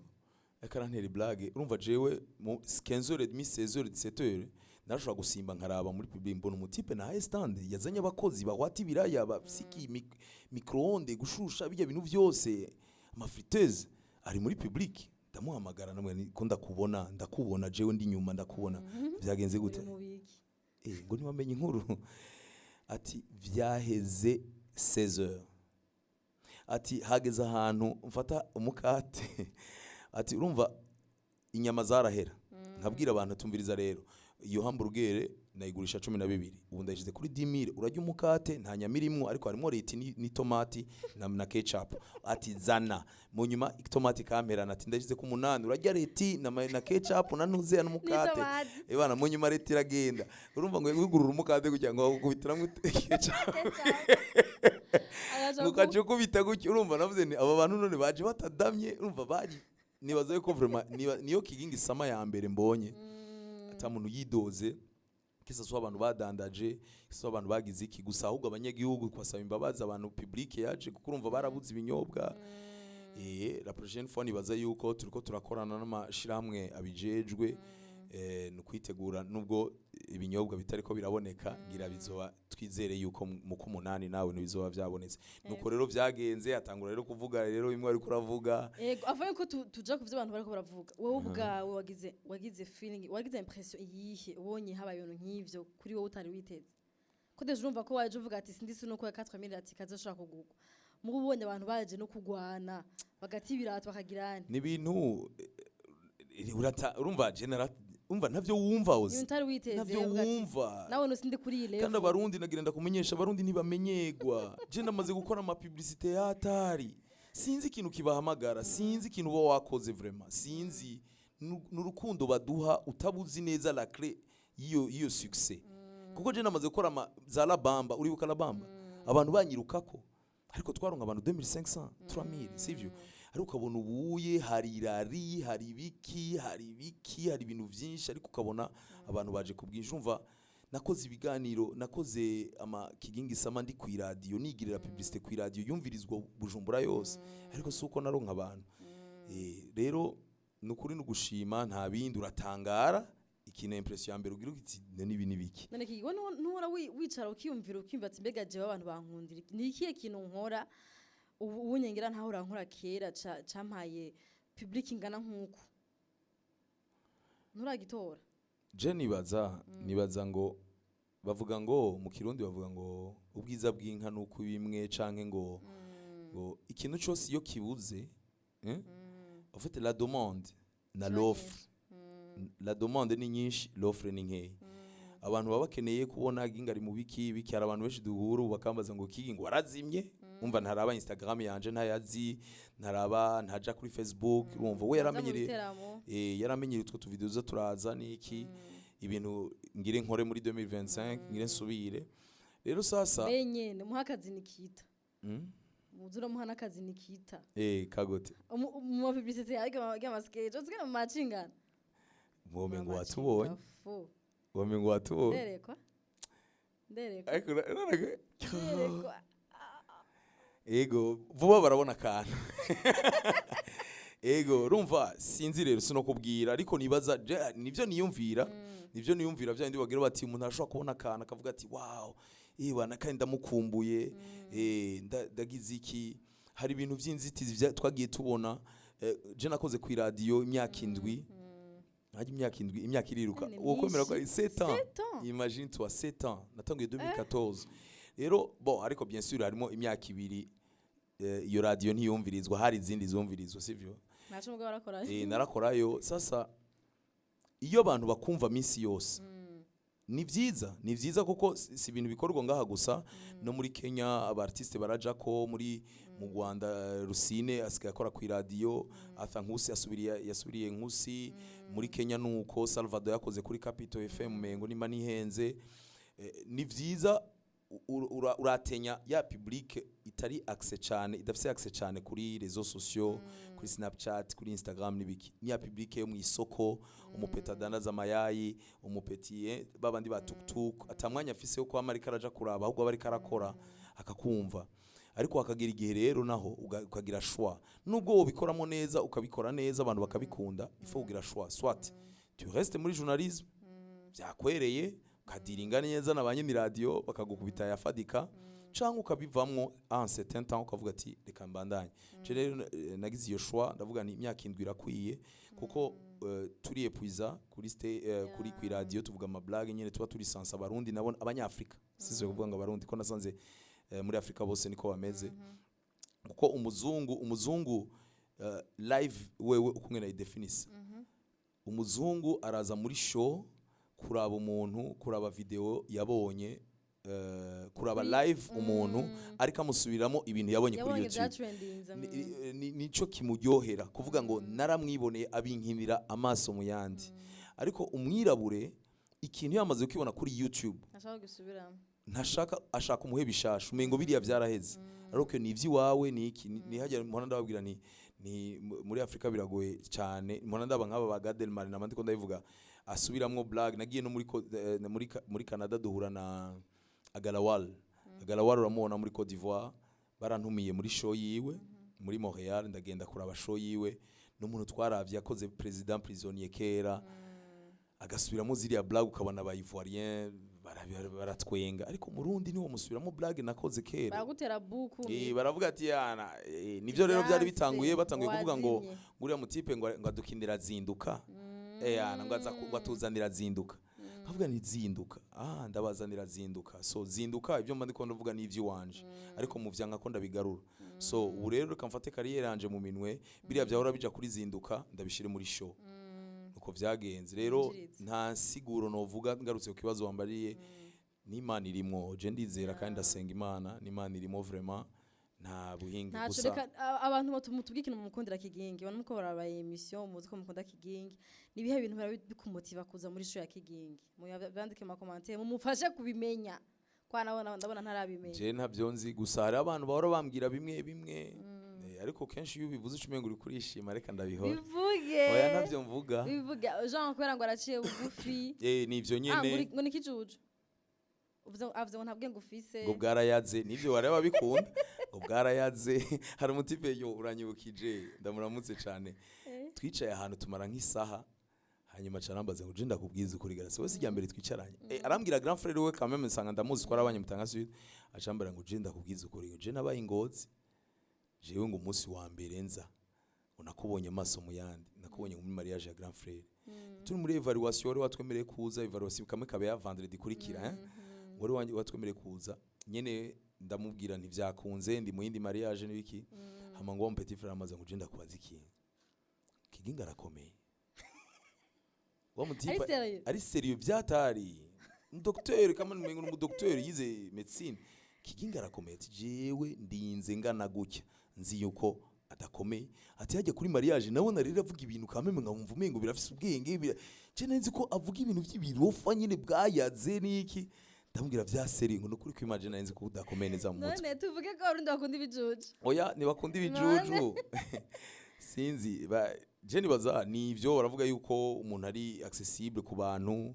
ariko arantera blague. Urumva jewe mu 15h30, 16h, 17h narashobora gusimba nkaraba muri public, mbona umu type nahaye stand yazanye abakozi bahwata ibiraya, bafisiki micro-ondes, gushusha bijya bintu byose, ama friteuse, ari muri public. Ndamuhamagara, namwe ko ndakubona, ndakubona jewe ndi nyuma ndakubona, byagenze gute? Mubiki? Ngo ntiwamenye inkuru? Ati vyaheze 16h. Ati hageze ahantu mfata umukate. Ati urumva inyama zarahera, nkabwira abantu tumviriza rero, iyo hamburger nayigurisha 12, ubu ndayishyize kuri 10 000, urajya umukate, nta nyama irimwo ariko harimo laitue n'itomati na ketchup. Ati zana. Mu nyuma itomati kamperana. Ati ndashyize ku 8, urajya laitue na ketchup na ntuzeya n'umukate. N'itomati. Ebana, mu nyuma laitue iragenda. Urumva ngo wigurura umukate kugira ngo bagukubitiramwo ketchup, Agaca ukaca ukubita gutyo. Urumva navuze nti aba bantu none baje batadamye. Urumva bari nibaza yuko vraiment niyo Kigingi Summer ya mbere mbonye ata muntu yidoze, kisa so abantu badandaje, kisa abantu bagize iki. Gusa ahubwo abanyagihugu kubasaba imbabazi, abantu public yaje, kuko urumva barabuze ibinyobwa. La prochaine fois nibaza yuko turiko turakorana n'amashirahamwe abijejwe, ni ukwitegura nubwo ibinyobwa bitariko biraboneka, ngira bizoba, twizere yuko mu kumunani nawe ntibizoba byabonetse. Nuko rero vyagenze, atangura rero kuvuga rero bimwe ariko uravuga. Ego, avuye ko tuja ku vyo abantu bariko baravuga, wowe ubwawe wagize feeling, wagize impression iyihe ubonye habaye ibintu nk'ivyo kuri wowe utari witeze? Ko déjà urumva ko waje uvuga ati sindi nuko ya 4000 ati kazoshaka kugurwa, mugo ubonye abantu baje no kugwana bagati ibirato bakagirana. Ni ibintu urumva general, umva ntavyo wumva uzi. Ibintu utari witeze. Ntavyo Uvuga ati, wumva. Nawe no sindi kuri iyi Kandi level. Abarundi, nagira ndakumenyesha, Abarundi ntibamenyegwa. Je ndamaze gukora ama publicité y'atari, sinzi ikintu kibahamagara, sinzi ikintu uba wakoze vraiment, sinzi. N'urukundo baduha utabuzi neza la clé y'iyo succès, kuko je namaze gukora za Labamba. Uribuka Labamba, abantu banyirukako, ariko twaronka abantu 2500, 3000, sivyo? Ariko ukabona ubuye hari irari, hari ibiki, hari ibiki, hari ibintu vyinshi, ariko ukabona abantu baje kubwinshi. Umva, nakoze ibiganiro, nakoze ama Kigingi Summer ndi ku iradiyo, nigirira publicité ku iradiyo yumvirizwa Bujumbura yose, ariko si uko naronka abantu. Rero nukuri nugushima, nta bindi. Uratangara, ikintu impression ya mbere ugira uti none ibi nibiki? None kigo ntuhora wicara ukiyumvira ati mbega jewe abantu bankundira iki? Ni ikihe kintu nkora ubu nyengera ntahora nkora kera campaye public ingana nkuko nturagitora? Je nibaza ngo bavuga ngo mu Kirundi bavuga ngo ubwiza bw'inka nuko bimwe, canke ngo ikintu cyose iyo kibuze, eh? En fait, la demande na Ziba l'offre, la demande ni nyinshi, l'offre ni nkeya. Abantu baba bakeneye kubona Ginga ari mu biki biki. Hari abantu benshi duhura ubu bakambaza ngo Kigi ngo warazimye. Umva, ntaraba Instagram yanje, ntayazi, ntaraba, ntaja kuri Facebook. Urumva, we Aza mu yaramenyereye biteramo. Yaramenyereye utwo tuvideo zo turaza niki, ibintu ngire nkore muri 2025, ngire nsubire rero sasa. Benyene muha akazi Nikita. Muzi uramuha n'akazi Nikita. Kagote. Mu ma publicité y'amasketch uzigana mu macingana. Mwome ngo watubonye, wome ngo watubonye. Nderekwa, nderekwa. Ariko Nderekwa. Ego, vuba barabona akantu. Ego, urumva, sinzi rero, sinokubwira, ariko nibaza nivyo niyumvira, nivyo niyumvira bya bindi bagira bati umuntu arashobora kubona akantu akavuga ati: "Wow, bana, kandi ndamukumbuye." Ndagize iki, hari ibintu by'inzitizi twagiye tubona. Je nakoze ku radio imyaka 7. Hajya imyaka 7, imyaka iriruka. Ni Uwo kwemera ko ari myinshi. 7 ans. 7 ans. Imagine toi, 7 ans, natanguye 2014 rero. Bon, ariko bien sûr harimo imyaka 2 iyo radio ntiyumvirizwa, hari izindi zumvirizwa, sivyo? Ntaco mugabo arakora. Narakorayo. Sasa iyo abantu bakumva minsi yose ni vyiza, ni vyiza, kuko si ibintu bikorwa ngaha gusa, no muri Kenya aba artiste baraja ko muri mu Rwanda. Rusine asigaye akora ku radio, Arthur Nkusi yasubiriye, yasubiriye Nkusi muri Kenya, nuko Salvador yakoze kuri Capital FM, mengo nimba nihenze. Ni vyiza, uratenya ya public itari accès cyane, idafise accès cyane kuri réseaux sociaux, kuri Snapchat, kuri Instagram n'ibiki. Ni ya public yo mu isoko, umupeta adandaza amayayi, umupeti babandi ba tuktuk, atamwanya afise yo kwama ariko araja kuraba, ahubwo aba ariko arakora akakumva. Ariko hakagira igihe rero naho ukagira choix. Nubwo wobikoramo neza, ukabikora neza, abantu bakabikunda, il faut kugira choix: soit tu restes muri journalisme, byakwereye, ukadiringa neza na ba nyene radio bakagukubita yafadika, canke ukabivamwo en certain temps, ukavuga ati: "Reka mbandanye." Je rero nagize iyo choix, ndavuga ni imyaka 7 irakwiye, kuko turi épuisé kuri kuri kwi radio, tuvuga ama blague nyene, tuba turi sans abarundi nabo abanyafrika, sisi kuvuga ngo abarundi, ko nasanze muri Afrika bose niko bameze, kuko umuzungu live wewe ukumwe na definisa, umuzungu araza muri show kuraba umuntu, kuraba video yabonye, kuraba live umuntu ariko amusubiramo ibintu yabonye kuri Yabonye YouTube. bya trendinze. Nico kimuryohera, kuvuga ngo naramwiboneye abinkinira amaso mu yandi. Ariko umwirabure, ikintu yamaze kukibona kuri YouTube, Ntashaka gusubiramo. ntashaka, ashaka umuhe bishasha, umengo biriya byaraheze. Ariko ni ivy'iwawe, ni iki, nihagera mpora ndababwira ni muri Afrika biragoye cyane. Mpora ndaba nk'aba ba Gad Elmaleh, namandi ko ndabivuga, asubiramwo blague. Nagiye no muri Canada, duhura na Agalawal. Agalawal uramubona muri Cote d'Ivoire. Barantumiye muri show yiwe muri Montreal, ndagenda kuraba show yiwe, n'umuntu twaravye yakoze Président Prisonnier kera, agasubiramo ziriya blague, ukabona aba Ivoirien baratwenga. Ariko Murundi niwo musubiramo blague nakoze kera, Baragutera buku. Baravuga ati: "Yana." Nivyo rero byari bitanguye, batanguye kuvuga ngo Wazimye. nguriya mutipe ngo adukindira zinduka, yana ngo aza ngo atuzanira zinduka. Nkavuga ni zinduka, ah, ndabazanira zinduka. So zinduka, ibyo mba ndiko ndavuga ni ivy'iwanje, ariko mu vyanka ko ndabigarura. So ubu rero reka mfate carrière yanje mu minwe, biriya byahora bija kuri zinduka ndabishire muri show. Uko vyagenze rero. Winjiriza. Nta nsiguro novuga. Ngarutse ku kibazo wambariye, n'Imana irimwo. Je ndizera kandi ndasenga Imana, n'Imana irimo vraiment, nta buhinga. Ntaco. Gusa Reka abantu mutubwire ikintu mumukundira Kigingi. Abantu muko baraba émission, muzi ko mukunda Kigingi. Ni ibihe bintu biba bikumotiva kuza muri show ya Kigingi? Muyandike mu commentaire, mumufashe kubimenya kwa nabona, ndabona ntarabimenya. Je ntabyo nzi, gusa hari abantu bahora bambwira bimwe bimwe. Ariko kenshi iyo ubivuze uca umenga uri kurishima. Reka ndabihora. Bivuge. Oya, ntabyo mvuga. Bivuge, Jean, kubera ngo araciye bugufi. Ni ivyo Ah, ngo nyene. ngo ni kijuju. Uvuze avuze ngo nta bwenge ufise. Ngo bwarayaze, nivyo bareba bikunda, ngo bwarayaze. Hari umutipe yo uranyibukije, ndamuramutse cane. Twicaye ahantu tumara nk'isaha, hanyuma carambaza ngo: "Je ndakubwiza ukuri garasi, we si irya mbere twicaranye." Arambwira grand frère we, quand même nsanga ndamuzi ko arabanye mutanga sud. Acambara ngo: "Je ndakubwiza ukuri," ngo: "Je nabaye ingozi, jewe ngo umunsi wa mbere nza ngo nakubonye amaso mu yandi, nakubonye muri mariage ya grand frère, turi muri évaluation, wari watwemereye kuza évaluation kamwe kabe ya vendredi ikurikira, hein, wari watwemereye kuza nyene." Ndamubwira ntivyakunze, ndi mu yindi mariage n'ibiki. Hama ngo wa petit frère amaze ngo: "Je ndakubaza ikintu, Kiginga arakomeye." Wa mutipe Ari sérieux? Ari sérieux, vyatari docteur, kama nimengo ni docteur yize médecine. Kigingi arakomeye." Ati: "Jewe ndinze ngana gutya, nzi yuko adakomeye." Ati: "Hajya kuri mariage nabona rero avuga ibintu kameme, nkamumva umengo birafise ubwenge, je nzi ko avuga ibintu vy'ibirofa nyene bwayaze niki." Ndamubwira vya sérieux, ngo nukuri kwimagine nari nzi ko udakomeye neza mu mutwe. None tuvuge ko Abarundi bakunda ibijuju? Oya, ntibakunda ibijuju, sinzi je nibaza ni ivyo baravuga yuko umuntu ari accessible ku bantu,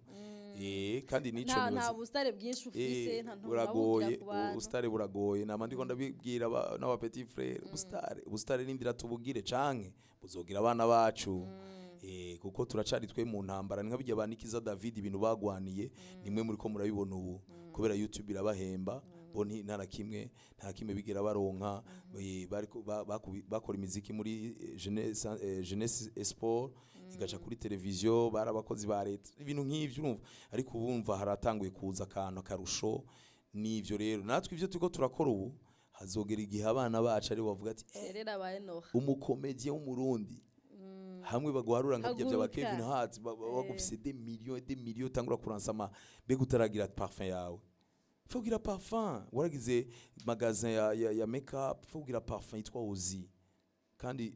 kandi nico Nta nibaza nta busitare bwinshi ufise, nta buragoye. ntu ku bantu. Ubusitare buragoye, nama ndiko ndabibwira n'aba petit frère, ubusitare nindira tubugire canke buzogira abana bacu, kuko turacari twe mu ntambara. Ni nka bijya banikiza David, ibintu bagwaniye nimwe muri ko murabibona ubu kubera YouTube irabahemba, bo nta na kimwe, nta kimwe bigera baronka. Bariko bakora imiziki muri jeunesse et sport, igaca kuri televiziyo, bari abakozi ba leta, ibintu nk'ivyo urumva. Ariko ubumva haratanguye kuza akantu akarusho. N'ivyo rero natwe ivyo turiko turakora ubu, hazogera igihe abana bacu aribo bavuga ati: Rero abaye noha "Umukomediye w'Umurundi hamwe baguharura nka bijya byaba Haguruka. Kevin Hart, bagufise des millions et des millions, utangura kuransa ama mbega utaragira parfum yawe, faut kugira parfum, waragize magasin ya makeup, faut kugira parfum yitwa Ozi." Kandi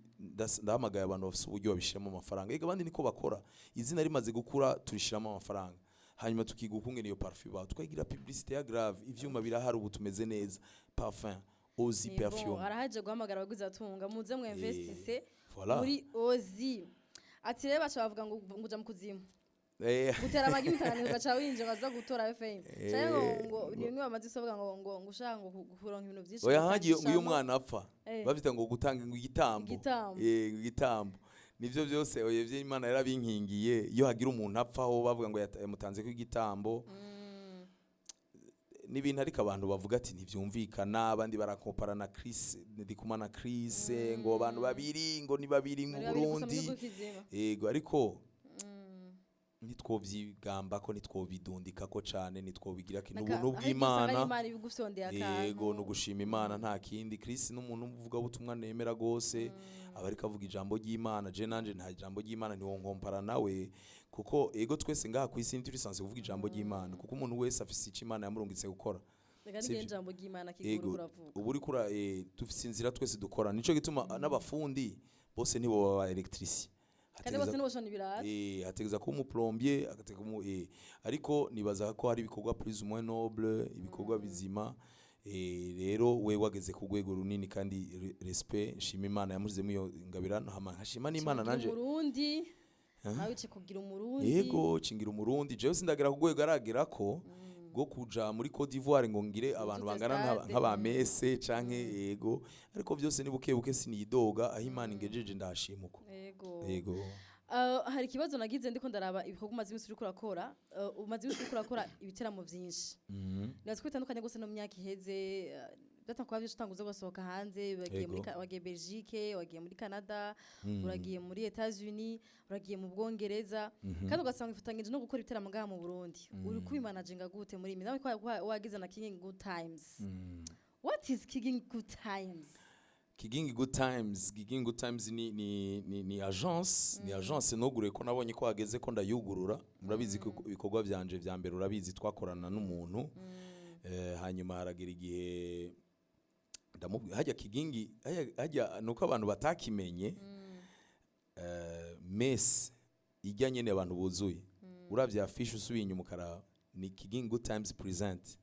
ndahamagaye abantu bafise uburyo babishiramo amafaranga. Ega abandi niko bakora, izina rimaze gukura turishiramo amafaranga, hanyuma tukiga ukungene iyo parfum ibaho, tukayigira publicité ya grave. Ivyuma birahari ubu, tumeze neza. Parfum Ozi Ni bon, perfume. Arahaje guhamagara abaguzi batunga, muze mu investisse Voilà. muri Ozi. Ati rero baca bavuga ngo uja mu kuzimu, gutera amagi mutanganiro, ugaca winjira ukaza gutora FM, canke ngo ni bimwe bamaze isovuga ngo ushaka ngo kuronka ibintu vyinshi Oya, hagiye ngo iyo gutangishamo. umwana apfa, bafite ngo gutanga ngo igitambo. Igitambo. Igitambo nivyo byose. Oya, ivyo Imana yarabinkingiye. Iyo hagira umuntu apfaho bavuga ngo yamutanze ko igitambo n'ibintu, ariko abantu bavuga ati ntibyumvikana. Abandi barakompara na Chris Ndikumana na Chris, ngo abantu babiri, ngo ni babiri mu Bari babiri gusa mu Burundi. gihugu kizima. Yego, ariko ntitwovyigamba ko, ntitwobidundika ko cane, ntitwobigira ko n'ubuntu bw'Imana. Imana ibigufyondeye akantu. Yego, ni ugushima Imana, nta kindi. Chris ni umuntu uvuga butumwa nemera gose, aba ariko avuga ijambo ry'Imana. Je nanje nta ijambo ry'Imana, ntiwonkompara nawe, kuko ego twese ngaha ku isi ntituri censé kuvuga ijambo ry'Imana, kuko umuntu wese afise ico Imana yamurungitse gukora. Reka Sivyo. n'igihe ijambo ry'Imana kigura uravuga. Ubu uriko dufise inzira twese dukora, nico gituma n'abafundi bose nibo baba électricien. Kandi bose niboshona ibirato. Hategeza kuba umuplombier, agateka umu ariko nibaza ko hari ibikorwa plus ou moins noble, ibikorwa bizima. Rero we wageze ku rwego runini, kandi respect, nshima Imana yamushizemo iyo ngabirano, hama nkashima n'Imana nanje. Umurundi nawe ice kugira Umurundi. Yego, cingira Umurundi. Jewe sindagera ku rwego aragera ko bwo kuja muri Cote d'Ivoire ngo ngire abantu Utuze bangana stade. nk'abamese canke, yego, ariko byose ni buke buke, siniyidoga. Aho Imana ingejeje ndashima uko. Yego. Hari ikibazo nagize ndiko ndaraba ibikorwa umaze iminsi uriko urakora. Umaze iminsi uriko urakora ibiteramo vyinshi, nibaza ko bitandukanye gose no mu myaka iheze. Byatanga kuba byinshi, utanguze gusohoka hanze, wagiye muri wagiye Belgique, wagiye muri Canada, uragiye muri Etats-Unis, uragiye mu Bwongereza, kandi ugasanga ifatanyije no gukora ibiteramo ngaha mu Burundi. Uri kubimanaginga gute muri imi nawe ko wagize na King Good Times? What is King Good Times? Kigingi Good Times, Kigingi Good Times ni agence, ni agence nugure ko nabonye ko hageze ko ndayugurura. Murabizi ko ibikorwa byanje vya mbere, urabizi, twakorana n'umuntu, hanyuma haragera igihe ndamubwira hajya Kigingi hajya nuko abantu batakimenye. Mess ijya nyene abantu buzuye, uravye affiche usubiye inyuma ukaraba, ni Kigingi Good Times present.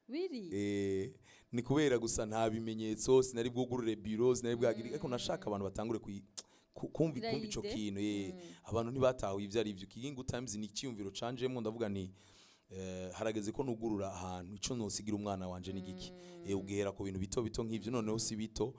Really? Ni kubera gusa nta bimenyetso, sinari bwugurure biro, sinari bwagire, ariko nashaka abantu batangure kumva ico Gira kintu. Abantu ntibatahuye ivyo ari byo. Kigingi Good Times ni icyiyumviro canjemwo, ndavuga nti harageze ko nugurura ahantu. Ico nosigira umwana wanje ni giki? Ugihera ku bintu bito bito nk'ivyo, noneho si bito,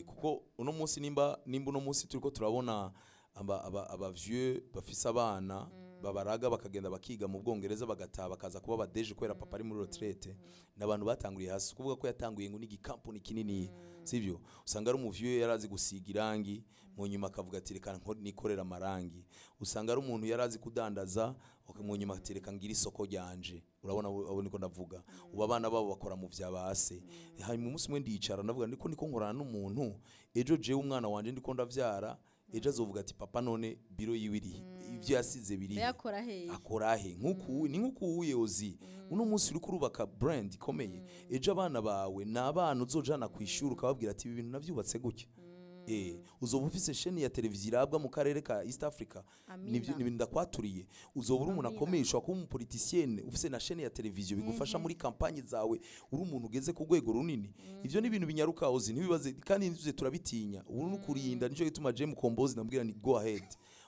kuko uno munsi nimba uno munsi turiko turabona aba vieux bafise abana babaraga bakagenda bakiga mu Bwongereza, bagataha bakaza kuba abadeje kubera papa ari muri retraite, n'abantu batanguriye hasi. Kuvuga ko yatanguye ngo n'igikampuni kinini, sivyo? Usanga ari umuvieux yarazi gusiga irangi, mu nyuma akavuga ati: "Reka nikorera amarangi." Usanga ari umuntu yarazi kudandaza, mu nyuma ati: "Reka ngire isoko ryanje." Urabona abo niko ndavuga ubu abana babo bakora mu vya base. Hanyuma umunsi umwe ndicara ndavuga ndiko niko nkorana n'umuntu, ejo jewe umwana wanje ndiko ndavyara. Ejo azovuga ati: "Papa none biro yiwe irihe? Ivyo yasize birihe?" Yakora hehe? Akora he? Nk'uku ni nk'uku uyozi uno munsi uriko urubaka brand ikomeye, ejo abana bawe ni abana uzojana ku ishuri ukababwira ati: "Ibi bintu navyubatse gutya." Uzoba ufise chaîne ya televiziyo irabwa mu karere ka East Africa. Amina. Nivyo, ni ibintu ndakwaturiye. Uzoba uri umuntu Amina. akomeye, ushobora kuba umupoliticienne ufise na chaîne ya televiziyo bigufasha muri campagne zawe, uri umuntu ugeze ku rwego runini. Ivyo ni ibintu binyaruka, uzi, ntibibaze kandi ntuze turabitinya. Ubu ni ukurinda, nico gituma James Kombozi ndamubwira ni go ahead,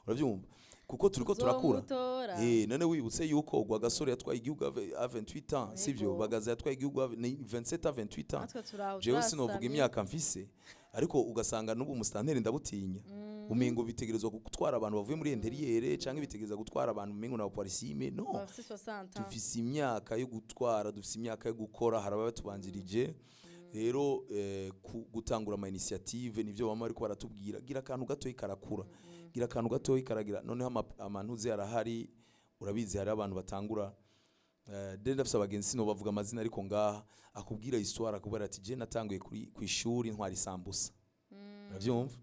uravyumva, kuko turiko turakura. Uzomutora. None wibutse yuko Rwagasore yatwaye igihugu à 28 ans, sivyo? Yego. Bagaza yatwaye igihugu ni 27 à 28 ans. Natwe turaho. Jewe sinovuga turasamye. imyaka mfise, ariko ugasanga n'ubu umusitanteri ndabutinya, umengo bitegerezwa gutwara abantu bavuye muri intérieur, canke bitegereza gutwara abantu umengo na polisime no Bafise 60 ans. Dufise imyaka yo gutwara, dufise imyaka yo gukora, hari ababatubanjirije. Rero gutangura ama initiative nivyo bama ariko baratubwira: gira akantu gatoyi karakura, gira akantu gatoyi karagira. Noneho amantuze arahari, urabizi, hari abantu batangura. Ndafise abagenzi, sinobavuga amazina, ariko ngaha akubwira histoire, akubwira ati: "Je natanguye kuri kwishuri ntwara isambusa." Uravyumva,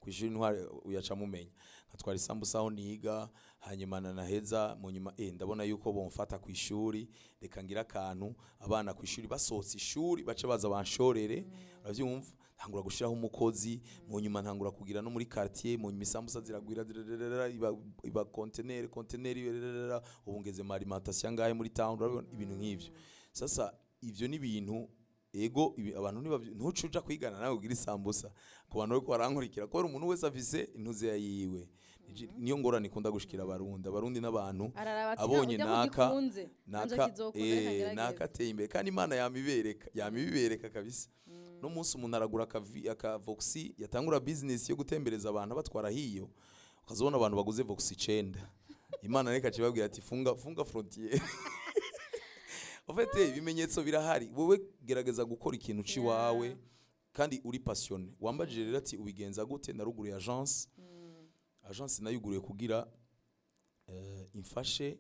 kwishuri ntwari, uyaca mumenya, nkatwara isambusa aho niga, hanyuma nanaheza mu nyuma ndabona yuko bomfata kwishuri, reka ngira akantu abana kwishuri basohotse ishuri bace baza banshorere. Uravyumva, ntangura gushiraho umukozi, mu nyuma ntangura kugira no muri quartier, mu nyuma isambusa ziragwira, zirarara, iba conteneur conteneur, irarara, ubu ngeze mu alimentation ngahe muri town. Urabibona ibintu nk'ivyo. Sasa ivyo ni ibintu ego abantu ntuce uja kwigana nawe ugira isambusa ku bantu bariko barankurikira, kubera umuntu wese afise intuzeya yiwe. Niyo ngorane ikunda gushikira Abarundi, Abarundi n'abantu Araraba ati: abonye "Ujya naka kugikunze nanje naka kizokunda, reka ngerageze." Naka ateye imbere kandi Imana yamibereka, yamibibereka kabisa. No munsi umuntu aragura aka Voxy, yatangura business yo gutembereza abantu abatwara hiyo, ukazobona abantu baguze Voxy 9. Imana reka cibabwira ati: "Funga, funga frontière." En fait, ibimenyetso birahari. Wowe gerageza gukora ikintu ciwawe kandi uri passionné. Wambajije rero ati: "Ubigenza gute?" Naruguruye agence. Agence nayuguruye kugira imfashe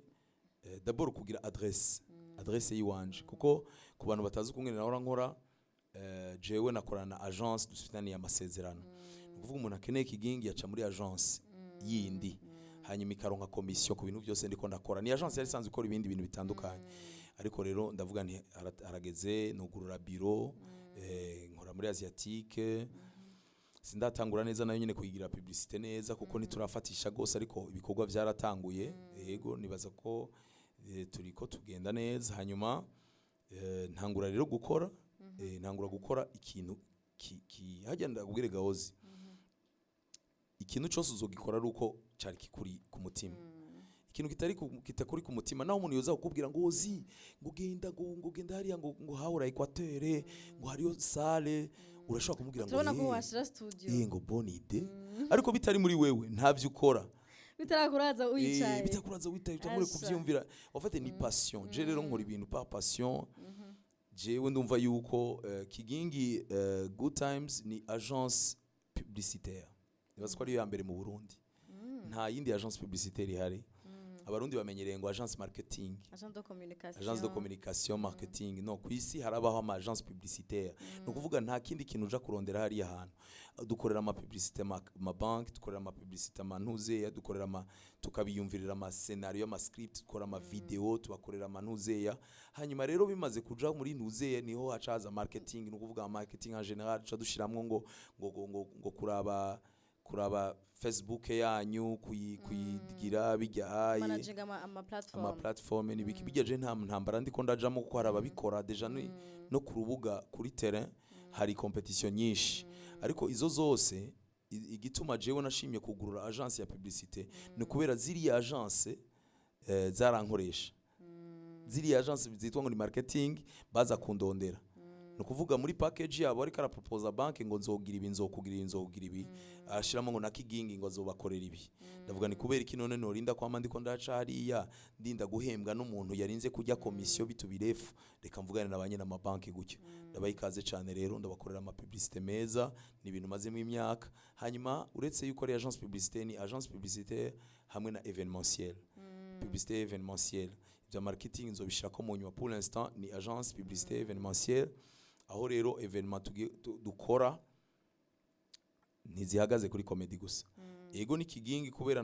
d'abord kugira adresse yiwanje, kuko ku bantu batazi ukungene nahora nkora, jewe nakorana na agence dufitaniye amasezerano. Ni ukuvuga umuntu akeneye Kigingi yaca muri agence yindi, hanyuma ikaronka commission ku bintu byose ndiko ndakora. Ni agence yari isanzwe ikora ibindi bintu bitandukanye, ariko rero ndavuga nti harageze nugurura biro. Nkora muri Asiatique. Sindatangura neza nayo nyine kuyigira publicité neza kuko ntiturafatisha gose, ariko ibikorwa byaratanguye. Yego, nibaza ko turiko tugenda neza. Hanyuma ntangura rero gukora, ntangura gukora ikintu hajya ndakubwire gahozi, ikintu cyose uzogikora ari uko cari kikuri ku mutima. Ikintu kitakuri ku mutima, naho umuntu yoza kukubwira ngo ozi ngo genda, ngo genda hariya, ngo hahora Equateur, ngo hariyo salle, urashobora kumubwira ngo Turabona ko "Eh, washira studio." Ngo bonne idée, ariko bitari muri wewe ntavyo ukora. Bitarakuraza wicaye. Bitakuraza witaye, utangure Asha. kuvyumvira. En fait, ni passion. Je rero nkora ibintu par passion. Jewe ndumva yuko Kigingi Good Times ni agence publicitaire, nibaza ko ariyo ya mbere mu Burundi. Nta yindi agence publicitaire ihari. Abarundi bamenyereye ngo agence marketing, Agence de communication. Agence de communication, marketing. No ku isi harabaho ama agence publicitaire. Ni ukuvuga nta kindi kintu uja kurondera hariya hantu. Dukorera ama publicité ama banque, dukorera ama publicité ama ntuzeya, dukorera ama tukabiyumvirira ama scénario, ama script, dukora ama video, tubakorera ama ntuzeya. Hanyuma rero bimaze kuja muri ntuzeya, niho hacaza marketing. Ni ukuvuga marketing en général, duca dushiramwo ngo kuraba Facebook yanyu, kuyigira bijya aye Managing ama platform. Ama platform n'ibiki bijya. Je nta ntambara ndiko ndajamo kuko hari ababikora déjà no ku rubuga, kuri terrain hari competition nyinshi. Ariko izo zose, igituma jewe nashimye kugurura agence ya publicité ni kubera ziriya agence zarankoresha. Ziriya agence zitwa ngo ni marketing baza kundondera. Ni ukuvuga muri package yabo ariko araproposa banki ngo nzogira ibi, nzokugira ibi, nzokugira ibi, ashiramo ngo na Kigingi ngo azobakorera ibi. Ndavuga ni kubera iki none norinda kwama ndiko ndaca hariya, ndinda guhembwa n'umuntu yarinze kujya komisiyo bitu birefu? Reka mvugane na ba nyene amabanki gutya. Ndabaha ikaze cyane rero, ndabakorera ama publicité meza, ni ibintu mazemo imyaka. Hanyuma uretse yuko ari agence publicité, ni agence publicité hamwe na événementiel, publicité événementielle. Ibya marketing nzobishirako mu nyuma. Pour l'instant ni agence publicité événementielle, aho rero événement dukora. Ntizihagaze kuri comédie gusa. Ego, ni Kigingi kubera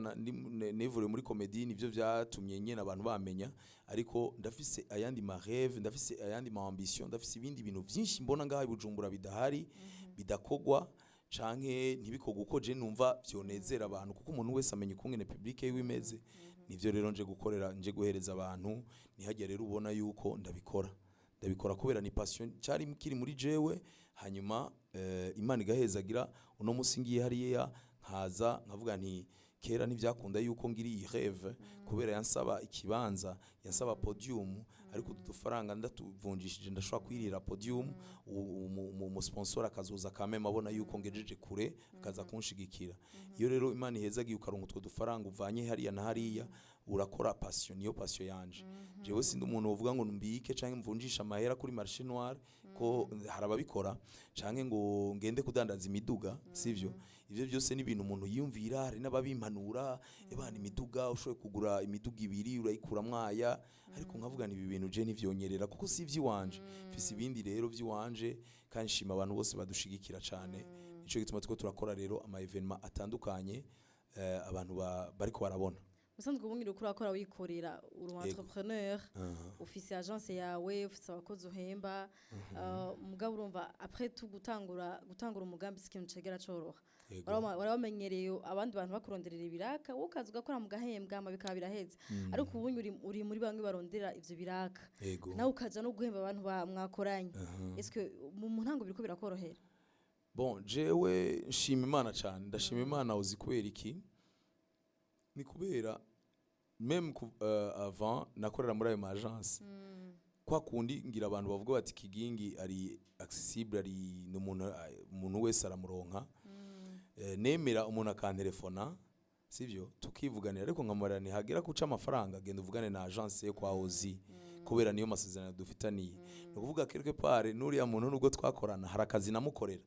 nivuriwe muri comédie, nivyo vyatumye nyene abantu bamenya, ariko ndafise ayandi ma rêve, ndafise ayandi ma ambition, ndafise ibindi bintu vyinshi mbona ngaha i Bujumbura bidahari, bidakogwa canke ntibikogwe uko je numva vyonezera abantu, kuko umuntu wese amenya ukungene public yiwe imeze. Nivyo rero nje gukorera, nje guhereza abantu. Nihajya rero ubona yuko ndabikora kubera ni passion, cyari kiri muri jewe. Hanyuma Imana igahezagira, uno musi ngiye hariya nkaza nkavuga nti kera ntibyakunda yuko ngira iyi rêve kubera yansaba ikibanza, yansaba podium, ariko utu dufaranga ndatuvunjishije ndashobora kwirira podium, umu sponsor akazoza kameme abona yuko ngejeje kure, akaza kunshigikira. Iyo rero Imana ihezagiye ukaronka utwo dufaranga uvanye hariya na hariya, urakora passion. Niyo passion yanje. Jewe sindi umuntu wovuga ngo mbike canke mvunjisha amahera kuri marché noir, ko hari ababikora, canke ngo ngende kudandaza imiduga, sivyo? Ivyo byose ni ibintu umuntu yiyumvira, hari n'ababimpanura: "Ebana, imiduga, ushoboye kugura imiduga ibiri urayikuramwo aya." Ariko nkavuga nti ibi bintu je ntivyonyerera kuko si ivy'iwanje, mfise ibindi rero vy'iwanje. Kandi nshima abantu bose badushigikira cane. Nico gituma turiko turakora rero ama événement atandukanye, abantu bariko barabona. Usanzwe ubundi uriko urakora wikorera, uri umu entrepreneur, ufise agence yawe, ufise abakozi uhemba. Mugabo urumva, après tout, gutangura umugambi si ikintu cegera coroha. Wari wamenyereye abandi bantu bakuronderera ibiraka, wowe ukaza ugakora mu gahembwa, hama bikaba biraheze. Ariko ubu uri muri bamwe barondera ivyo biraka, nawe ukaja no guhemba abantu mwakoranye. Est-ce que mu ntango biriko birakorohera? Bon, jewe nshima Imana cyane, ndashima Imana. Uzi kubera iki? Ni kubera même avant nakorera muri ayo ma agence, kwa kundi ngira abantu bavuga bati Kigingi ari accessible, ari ni umuntu wese aramuronka. Nemera umuntu akantelefona, sivyo, tukivuganira, ariko nkamurira ntihagera guca amafaranga, genda uvugane na agence yo kwa Ozi, kubera niyo masezerano dufitaniye. Ni ukuvuga quelque part n'uriya muntu nubwo twakorana hari akazi namukorera,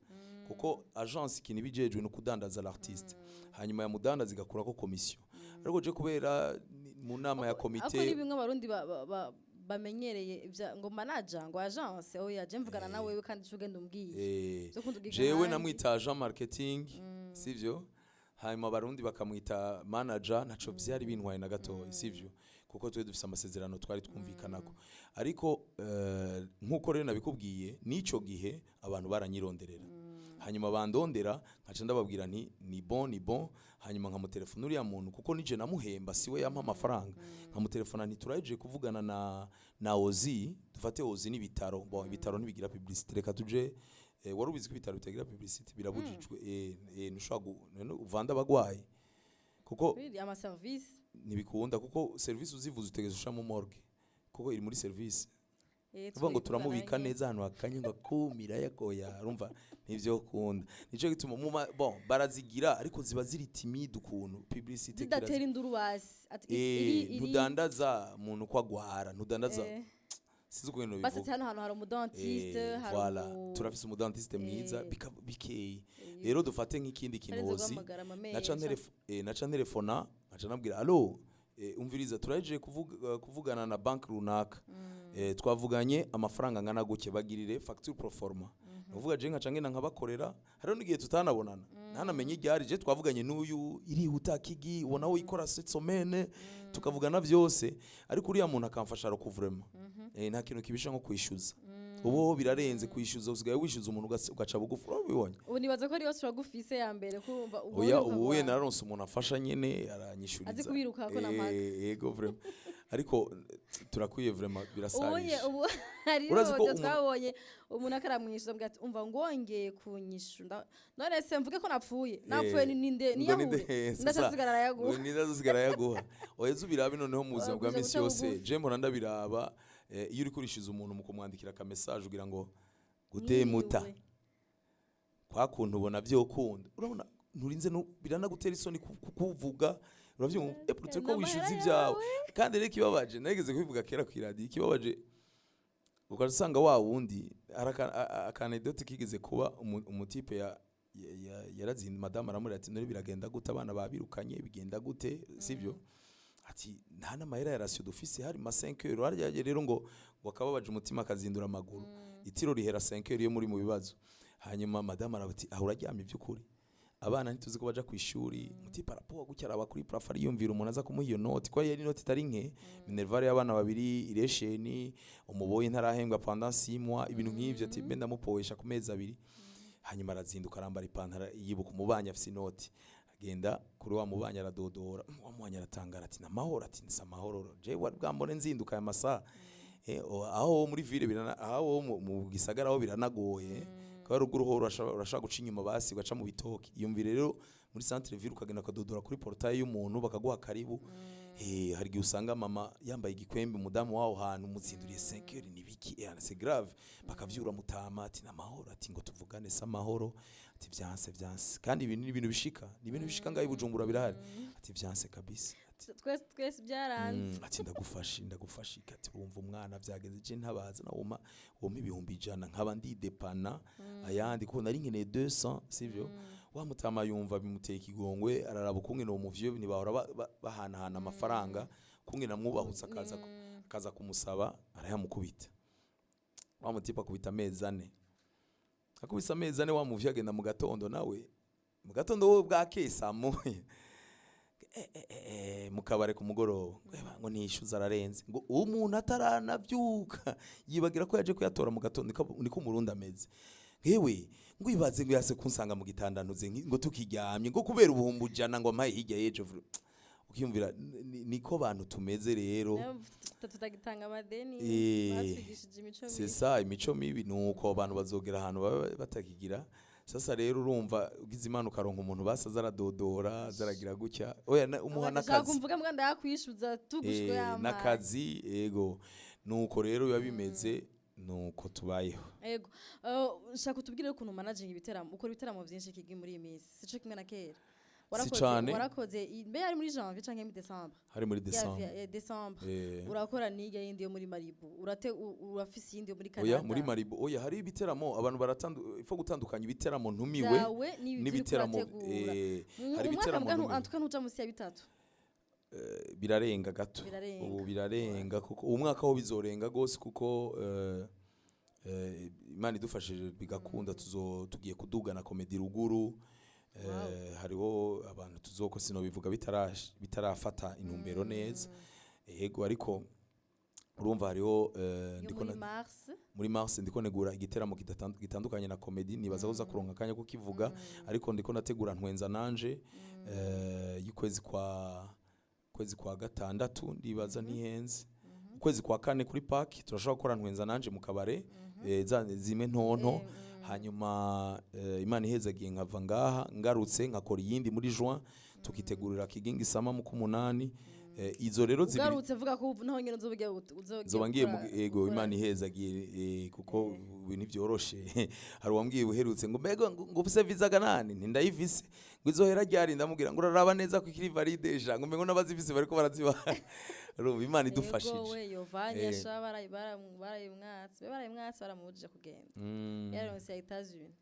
kuko agence ikintu ibijejwe ni ukudandaza l'artiste, hanyuma yamudandaza igakurako commission. Ariko je kubera mu nama ya Ariko ni komite bimwe Abarundi bamenyereye ngo manager, ngo agence. Oya, je mvugana na wewe kandi ico ugenda umbwiye. Vyo kundugika Jewe ahandi. namwita agent marketing, sivyo? Hanyuma Abarundi bakamwita manager. Ntaco vyari bintwaye na gatoya, sivyo? Kuko twe dufise amasezerano twari twumvikanako. Ariko nkuko rero nabikubwiye, n'ico gihe abantu baranyironderera, hanyuma bandondera nkaca ndababwira nti ni bon, ni bon. Hanyuma nkamutelefona uriya muntu, kuko nije namuhemba, siwe yampa amafaranga. Nkamutelefona nti turahejeje kuvugana na Ozi. Dufate Ozi n'ibitaro. Bon, ibitaro ntibigira publicité, reka tuje wari ubizi ko ibitaro bitagira publicité? Birabujijwe. Ntushobora none uvanda abagwayi kuko Really, ama service ntibikunda, kuko service uzivuza utegereza usha mu morgue, kuko iri muri service. Uvuga ngo Twivugana turamubika nyene. neza ahantu hakanye, ngo akumira yakoya, urumva ntivyo kunda. Nico gituma bon, barazigira ariko ziba ziri timide ukuntu publicité Zidatera induru basi. Ati Ntudandaza umuntu ko agwara, ntudandaza, sinzi ukuntu Basi ati bivuga. hano hantu hari umudentiste, hari Voilà, turafise umudentiste mwiza, bikeye. Rero dufate nk'ikindi kintu Tarinze wozi guhamagara amamesha. Naca ntelefona, nkaca nabwira: "Allo, umviriza, turahejeje kuvugana na banki runaka, twavuganye amafaranga angana gutya, bagirire facture proforma." Ni ukuvuga je nkaca ngenda nkabakorera. Hariho n'igihe tutanabonana, ntanamenye iryari. Je twavuganye n'uyu irihuta Kigi, ubona we ikora cette semaine, tukavugana vyose, ariko uriya muntu akamfasha recouvrement. Nta kintu kibisha nko kwishyuza. Ubu birarenze kwishyuza, usigaye wishyuza umuntu ugaca bugufi, urabibonye. Ubu nibaza ko ariyo turagufise ya mbere kurumva ubwo Oya, wiruka ubu we kwawe. Nararonse umuntu afasha nyene, aranyishuriza. Azi kubirukako na mpaka. Yego, vraiment, ariko turakwiye vraiment, Ubonye birasarisha. ubu hari Urazi ko audio twabonye umuntu akaramwishyuza, ambwira ati: "Umva, ngongeye kunyishura, none se mvuge ko napfuye? Napfuye ni ninde?" Ngo ninde? Niyahure. C'est ça. Ndacasigara arayaguha. Ngo ninde azosigara ayaguha? Oya, ubirabe noneho mu buzima bwa Kuja misi guca yose. bugufi. Je mpora ndabiraba, iyo uriko urishyuza umuntu mu kumwandikira aka message ugira ngo gutemuta Mwiriwe. Kwa kuntu ubona vyokunda, urabona nturinze biranagutera isoni kuvuga, uravyumva? Epfo ko wishyuza N'amahera ibyawe. yawe. Kandi rero ikibabaje, nageze kubivuga kera ku iradiyo, ikibabaje ukaca usanga wa wundi hari aka anecdote kigeze kuba, umutipe yarazinda madamu, aramubwira ati: "None biragenda gute? Abana babirukanye, bigenda gute?" Sivyo? Ati: "Nta n'amahera ya ration dufise." Hari ma 5 euro harya rero, ngo akababaje umutima akazindura amaguru, itiro rihera 5 euro iyo muri mu bibazo. Hanyuma madamu araba ati: "Aho uraryamye by'ukuri?" Abana ntituzi ko baja ku ishuri. Mutipe arapoha gutya, araba kuri plafond, ariyumvira umuntu aza kumuha iyo noti, ko yari inoti itari nke, minerval y'abana babiri, iresheni, umuboyi ntarahembwa pendant 6 mois, ibintu nk'ivyo. Ati: "Mbe ndamupoesha ku mezi 2." Hanyuma arazinduka, arambara ipantara, yibuka umubanyi afise inoti, agenda kuri wa mubanyi, aradodora. Wa mubanyi aratangara, ati: "Namahoro?" Ati: "Nsa amahoro, jewe wari bwambone nzinduka aya masaha." Aho muri ville birana, aho mu gisagara aho biranagoye, kwa ruguru ho urashobora guca inyuma, basi ugaca mu bitoki. Iyumvire rero muri centre ville, ukagenda ukadodora kuri portail y'umuntu, bakaguha karibu. Hari igihe usanga mama yambaye igikwembe, umudamu waho hantu muzinduriye 5 heures, ni biki? C'est grave. Bakavyura mutama, ati: "Namahoro?" Ati: "Ngo tuvugane." "Se amahoro?" Ati: "Vyanse, vyanse." Kandi ibintu ni ibintu bishika, ni ibintu bishika ngaho i Bujumbura birahari. Ati: "Vyanse kabisa." Ati, Twese twese byaranze. Ati: "Ndagufashe, ndagufashe." Ati: "Urumva umwana vyagenze, je ntabaza na woma wompa 100,000 nkaba ndidepana ayandi, kuko nari nkeneye 200, sivyo?" Wa mutama yumva bimuteye ikigongwe, araraba ukungene uwo muvyo ntibahora bahanahana amafaranga, kungene amwubahutse, akaza kumusaba, arayamukubita. Wa mutipe akubita amezi 4, akubise amezi 4. Wa muvyo agenda mu gatondo, nawe mu gatondo wowe bwakeye saa moya, mu kabare ku mugoroba, ngo eba, ngo nishyuza ararenze, ngo umuntu ataranabyuka yibagira ko yaje kuyatora mu gatondo. Niko umurundi ameze. Ngewe ngo ibaze ngo yase kunsanga mu gitanda ntuze ngo tukiryamye, ngo kubera 100,000, ngo ampaye hirya y'ejo. Ukiyumvira niko bantu tumeze rero. Tutagitanga amadeni. Batwigishije imico C'est mibi. ça, imico mibi. Nuko abantu bazogera ahantu baba batakigira. Sasa rero urumva ugize Imana ukaronka umuntu basaza, aradodora, azaragira gutya, oya umuha Ndashaka n'akazi. kumvuga mbwa ndayakwishuza tugushwe y'amazi. N'akazi, ego. Nuko rero biba bimeze, nuko tubayeho. Ego. Nshaka utubwire ukuntu managing ibiteramo, ukora ibiteramo byinshi kigi muri iyi minsi, sico kimwe na kera. Warakoze Cane. Warakoze mbe yari muri janvier canke muri décembre? Hari muri décembre. Ya décembre. Eh. Urakora niga yindi yo muri Malibu, urate urafise iyindi yo muri Canada. Oya, muri Maribu oya. Hari ibiteramo abantu baratandu, ifo gutandukanya ibiteramo ntumiwe zawe n'ibyo n'ibiteramo urategura. Hari Umwaka ibiteramo mbwa ntumiwe. Antuka ntuja musi ya bitatu. Birarenga gato. Birarenga. Ubu birarenga, kuko uwo mwaka ho bizorenga gose, kuko Imana idufashije bigakunda, tuzo tugiye kudugana comedy ruguru. Hariho abantu tuzoko, sinobivuga bitarafata intumbero neza. Yego, ariko urumva hariho yo ndiko muri mars. Muri mars ndiko negura igiteramo gitandukanye na comedy. Nibaza ko uza kuronka akanya ko kivuga, ariko ndiko nategura ntwenza nanje y'ukwezi kwa gatandatu, ndibaza ntihenze, ukwezi kwa kane, kuri park. Turashobora gukora ntwenza nanje mu kabare, zimwe ntonto. Hanyuma Imana ihezagiye nkava ngaha, ngarutse nkakora iyindi muri juin, tukitegurira Kigingi Sama mu kumunani. Izo rero zibiri. Ugarutse vuga ko ubu naho nyene uzoba ugiye Zoba ngiye mu ego. Imana ihezagiye, kuko ibintu ntibyoroshe. Hari uwambwiye uherutse ngo: "Mbega ngo ufise visa ganani?" Nti: "Ndayifise." Ngo: "Izohera ryari?" Ndamubwira ngo: "Uraraba neza ko ikiri valide ja." Ngo mbengo n'abazifise bariko barazibaha. Urumva Imana idufashije. Yego we, yovanye. Sha barayimwatse, barayimwatse, baramubujije kugenda. Yaronse ya États-Unis.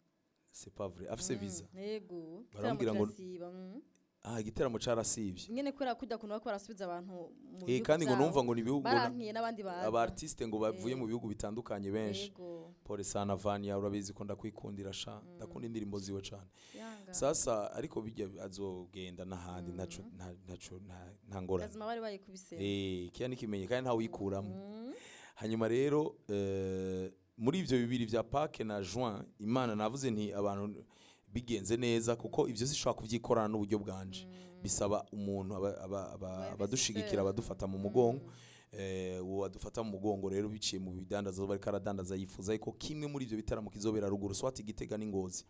C'est pas vrai, afise visa? Yego. Baramubwira Kirasiba. Ah, igiteramo carasivye. Nyene kubera kujya kuntu bako barasubiza abantu mu bihugu Kandi ngo vyabo. numva ngo ni ibihugu Barankiye n'abandi baza. Aba artiste ngo bavuye mu bihugu bitandukanye benshi. Pole sana Vania, urabizi ko ndakwikundira sha, ndakunda indirimbo ziwe cane. Yanga. Sasa ariko bijya azogenda n'ahandi, ntaco ntaco nta ngorane. Kazima bari bayikubise. Kiya nikimenye kandi ntawe uyikuramo. Hanyuma rero muri ivyo bibiri vya Pâques na juin, Imana navuze nti abantu bigenze neza, kuko ivyo sishobora kuvyikorana n'uburyo bwanje, bisaba umuntu abadushigikira, abadufata mu mugongo. Uwo adufata mu mugongo rero biciye mu bidandaza bariko aradandaza, yifuza yuko kimwe muri ivyo bitaramo kizobera ruguru, soit Igitega n'Ingozi.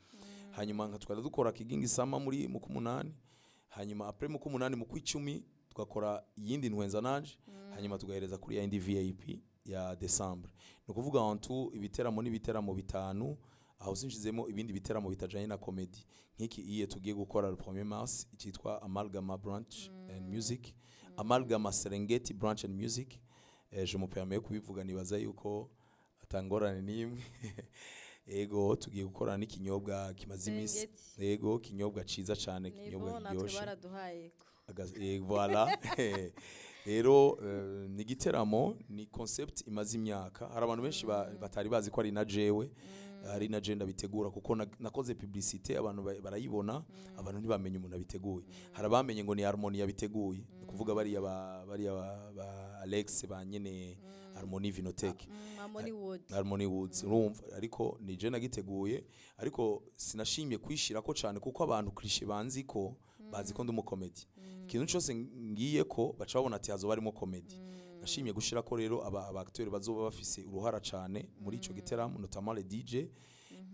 Hanyuma nka twari dukora Kigingi Sama muri mu kumunani, hanyuma après mu kumunani, mu kwicumi tugakora iyindi ntwenza nanje, hanyuma tugahereza kuri ya yindi VIP ya Decembre. Ni ukuvuga en tout ibiteramo n'ibiteramo bitanu. Aho sinshizemo ibindi biteramo bitajanye na comedy, nk'iki iye tugiye gukora le 1er mars cyitwa Amalgama Brunch and Music, Amalgama Serengeti Brunch and Music. Je me permets kubivuga, nibaza yuko atangorane n'imwe. Ego, tugiye gukorana n'ikinyobwa kimaze iminsi. Serengeti. Ego, kinyobwa ciza cane, Nibo kinyobwa natwe kiryoshe. baraduhaye ko. Voilà. Rero ni igiteramo, ni concept imaze imyaka. Hari abantu benshi batari bazi ko ari na jewe, ari na je ndabitegura, kuko nakoze publicité, abantu barayibona, abantu ntibamenye umuntu abiteguye. Hari abamenye ngo ni Harmony yabiteguye, ni kuvuga bariya ba Alex, ba nyene Harmony Vinotech. Harmony Wood. Harmony Woods, urumva. Ariko ni je nagiteguye, ariko sinashimye kwishirako cyane, kuko abantu cliché banzi ko bazi ko ndi umukomedi. Ikintu cyose ngiye ko baca babona ati hazoba harimo comedy. Nashimye gushirako rero aba acteurs bazoba bafise uruhara cyane muri ico giteramo, notamment les DJ.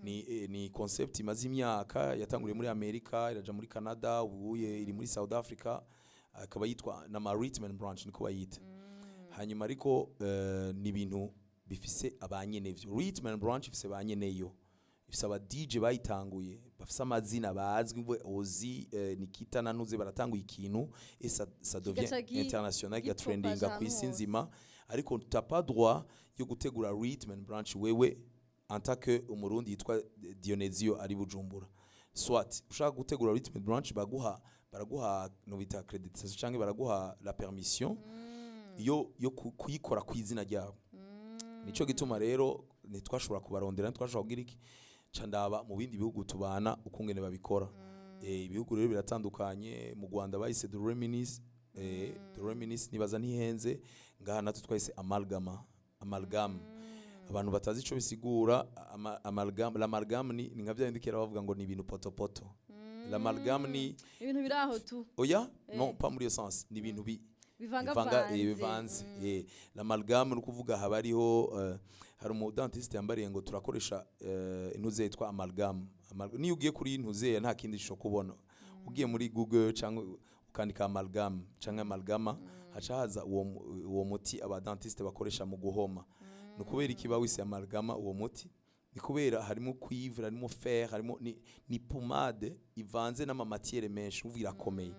Ni concept imaze imyaka, yatanguriye muri Amerika, iraja muri Canada, ubuye iri muri South Africa, akaba yitwa na Rhythm and Brunch, niko bayita. Hanyuma ariko ni ibintu bifise abanyenevyo. Rhythm and Brunch ifise banyeneyo, ifise aba DJ bayitanguye bafise amazina bazwi, Ozi, Nikita na Nuze, baratanguye ikintu et ça devient Kigaca international, kigatrendinga gipropaja ku isi ahantu hose. nzima. Ariko t'as pas droit yo gutegura Rhythm and Brunch wewe en tant que Umurundi yitwa Dionezio ari Bujumbura. Soit ushaka gutegura Rhythm and Brunch, baguha, baraguha no bita accréditation canke baraguha la permission yo kuyikora ku izina ryabo. Nico gituma rero ntitwashobora kubarondera, ntitwashobora kugira iki. Ca ndaba mu bindi bihugu tubana ukungene babikora. Ibihugu rero biratandukanye. Mu Rwanda bahise The Reminisce, The Reminisce, nibaza ntihenze. Ngaha natwe twahise Amalgama, Amalgam. Abantu batazi ico bisigura, amalgam, l'amalgame ni nka bya bindi kera bavuga ngo ni ibintu potopoto. L'amalgame ni Ibintu biri aho tu. Oya, non, pas muri iyo sens, ni ibintu bi bivangavanze. Bivanze. L'amalgame ni ukuvuga haba hariho hari umudentiste yambariye ngo turakoresha intuze yitwa amalgame. Niyo ugiye kuri intuze nta kindi ushobora kubona, ugiye muri Google cyangwa ukandika amalgame cyangwa amalgama, haca haza uwo muti abadentiste bakoresha mu guhoma. Ni ukubera iki bawise amalgama uwo muti? Ni kubera harimo cuivre, harimo fer, harimo ni pommade ivanze n'amamatières menshi, uvuga irakomeye.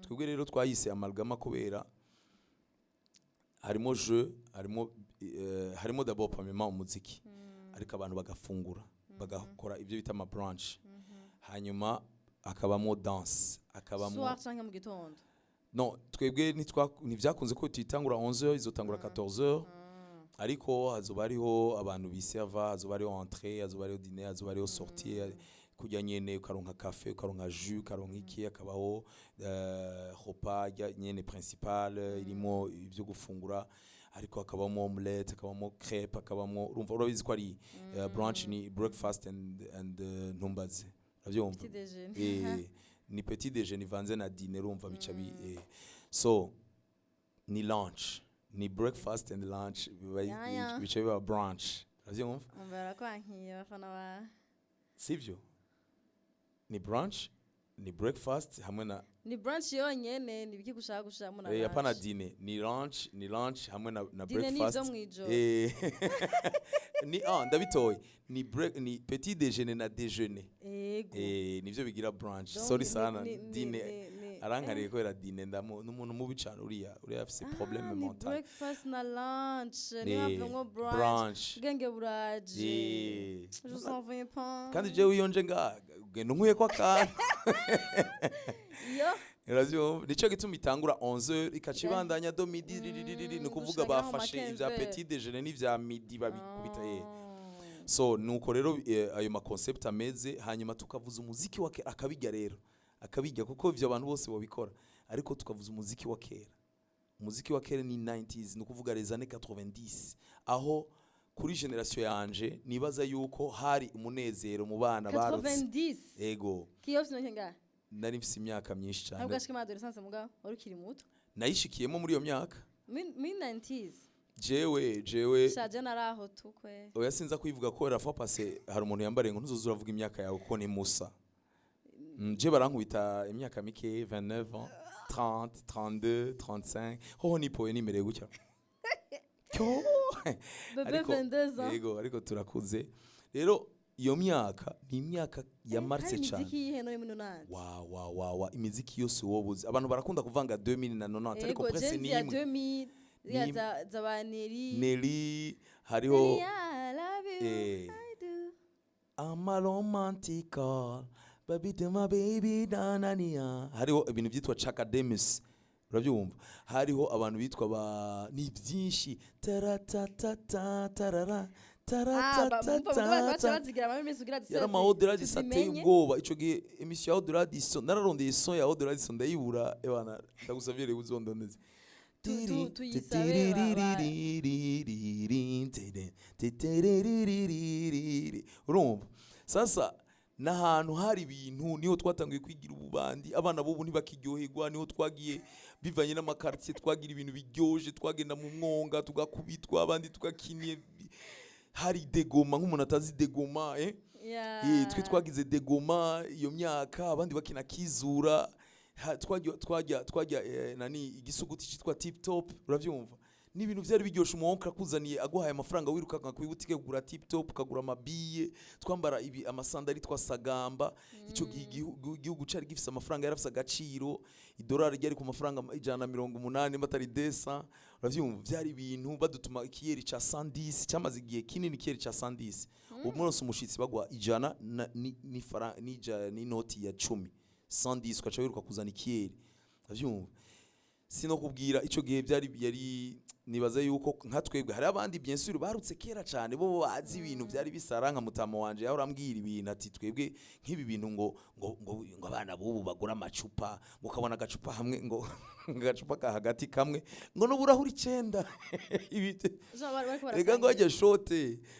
Twebwe rero twayise amalgama kubera harimo jeu, harimo d'abord premièrement umuziki, ariko abantu bagafungura, bagakora ibyo bita ama brunch, hanyuma akabamo danse, akabamo Soir canke mu gitondo? Non, twebwe ntivyakunze ko tuyitangura 11h, izotangura 14h, ariko hazoba hariho abantu biserva, hazoba hariho entrée, hazoba hariho dîner, hazoba hariho sortie, kurya nyene ukaronka café, ukaronka jus, ukaronka iki, hakabaho repas rya nyene principal irimo ibyo gufungura, ariko hakabamo omelette, hakabamo crêpe, hakabamo, urumva, urabizi ko ari brunch, ni breakfast and ntumbaze, uravyumva. Petit déjeuner. Ni petit déjeuner ivanze na dîner, urumva bica bi so ni lunch, ni breakfast and lunch biba Ya, ya. bica biba brunch, uravyumva. Umva, barakwankiye abafana ba Sivyo? Ni brunch, ni breakfast hamwe na Ni brunch yonyene? Ni ibiki gushaka gushiramo na Hapana. Lunch? Dîner ni lunch, ni lunch hamwe na Dîner ni breakfast. ivyo mw'ijoro. Ni ndabitoye, ni break, ni petit déjeuner na déjeuner. Ego. Nivyo bigira brunch. Donc, Sorry sana. Dîner arankariye kubera dîner, ndamu n'umuntu mubi cyane uriya afise problème Ah, ni mental. breakfast na lunch. Ni Niyo havamwo brunch. Brunch. Ubwenge buraje. Je vous en veux pas. Kandi jewe iyo nje nga genda nkwiye ko akantu Yo. Uravyumva, nico gituma itangura 11h ikaca ibandanya do midi riririri, ni ukuvuga Gushika ngaho bafashe ma ivya 15. petit déjeuner n'ivya midi babikubita. So nuko rero ayo ma concept ameze, hanyuma tukavuza umuziki wa kera, akabijya rero, akabijya kuko ivyo abantu bose bobikora, ariko tukavuza umuziki wa kera. Umuziki wa kera ni 90s, ni ukuvuga les années 90, aho kuri génération yanje nibaza yuko hari umunezero mu bana barutse. 90? Ego. Kiyo ufite ngahe? Nari mfise imyaka myinshi cyane. Ntabwo ashika muri adolescence, mugabo wari ukiri muto. Nayishikiyemo muri iyo myaka. Muri 90s? Jewe Shaje naraho tukwe. Oya, sinza kuyivuga ko la fois passée hari umuntu yambariye ngo ntuzoze uravuga imyaka yawe kuko ni Musa. Je barankubita imyaka mike, 29 ans, 30, 32, 35, hoho nipoye nimereye gutya. Cyo! Bébé. 22 ans. Yego, ariko turakuze rero. Iyo myaka ni imyaka ya marse Hari cyane. imiziki yihe no muri 90? Wa wa wa wa, imiziki yose wowe uzi. Abantu barakunda kuvanga 2000 na 90, ariko Ego, presque Gen ni Z ya imwe. 2000 ziriya Ni za ba Nelly. Nelly hariho. Nelly, I love you. Eh. I do. I'm a romantical. Babite my baby danania. Hariho ibintu byitwa Chakademus, urabyumva? Hariho abantu bitwa ba, ni byinshi, taratatata tarara. Ah, mumva baca Taratatata. bazigira amame kugira Yari ama Odera ateye tuzimenye. ubwoba. Ico gihe émission ya Odera Dison, nararondeye son ya Odera Dison ndayibura. Ebana, ndagusavye rero uzondondeze. Tuyisabe Urumva sasa n'ahantu hari ibintu, niho twatanguye kwigira ububandi. Abana b'ubu ntibakiryoherwa. Niho twagiye bivanye n'ama quartier, twagira ibintu biryoje, twagenda mu mwonga tugakubitwa, abandi tugakiniye. Hari degoma, nk'umuntu atazi degoma, eh? Twe twagize degoma iyo myaka, abandi bakina kizura. Twajya nani, igisuguti cyitwa Tip Top, uravyumva? Ni ibintu byari biryoshe. Umuwonka akuzaniye, aguhaye amafaranga, wirukanka ku butike kugura Tip Top, ukagura amabiye. Twambara ibi amasandari twasagamba. Icyo gihe igihugu cari gifise amafaranga, yarafise agaciro. Idolari ryari ku mafaranga 180 batari desa, uravyumva? Byari ibintu badutuma ikiyeri ca 110, cyamaze igihe kinini. Ikiyeri ca 110, umunsi umushitsi bagwa 100 n'inoti ya 10, 110, ugaca wiruka kuzana ikiyeri, uravyumva? Sinokubwira, ico gihe byari, yari, nibaza yuko nka twebwe, hari abandi bien sûr barutse kera cyane, bo bazi ibintu byari bisara. Nka mutama wanje yahora ambwira ibintu, ati twebwe nk'ibi bintu ngo abana bubu bagura amacupa, ngo ukabona agacupa hamwe, ngo agacupa ka hagati kamwe, ngo n'uburahuri 9. Ibi Bariko rega ngo barasangira. hajya shot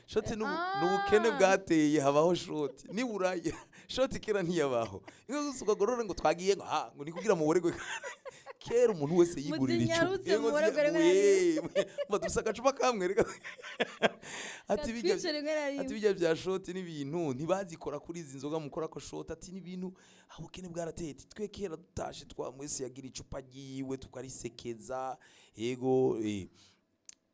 shot n'ubukene bwateye habaho shot. Niburaya shot kera ntiyabaho. Inka gusa ukagorora ngo twagiye, ngo ha, ngo ni kugira muboregwe. Kera umuntu wese yigurira icupa. Muzinyarutse Yego, muboregwe rimwe na mba dufise agacupa kamwe reka. Ati bijya Katwice rimwe na ati rimwe. bijya bya shot n'ibintu ntibazikora kuri izi nzoga mukora ko shot. Ati n'ibintu ubukene bwarateye. Ati twe kera dutashe twa mwese yagira icupa ryiwe tukarisekeza. Yego.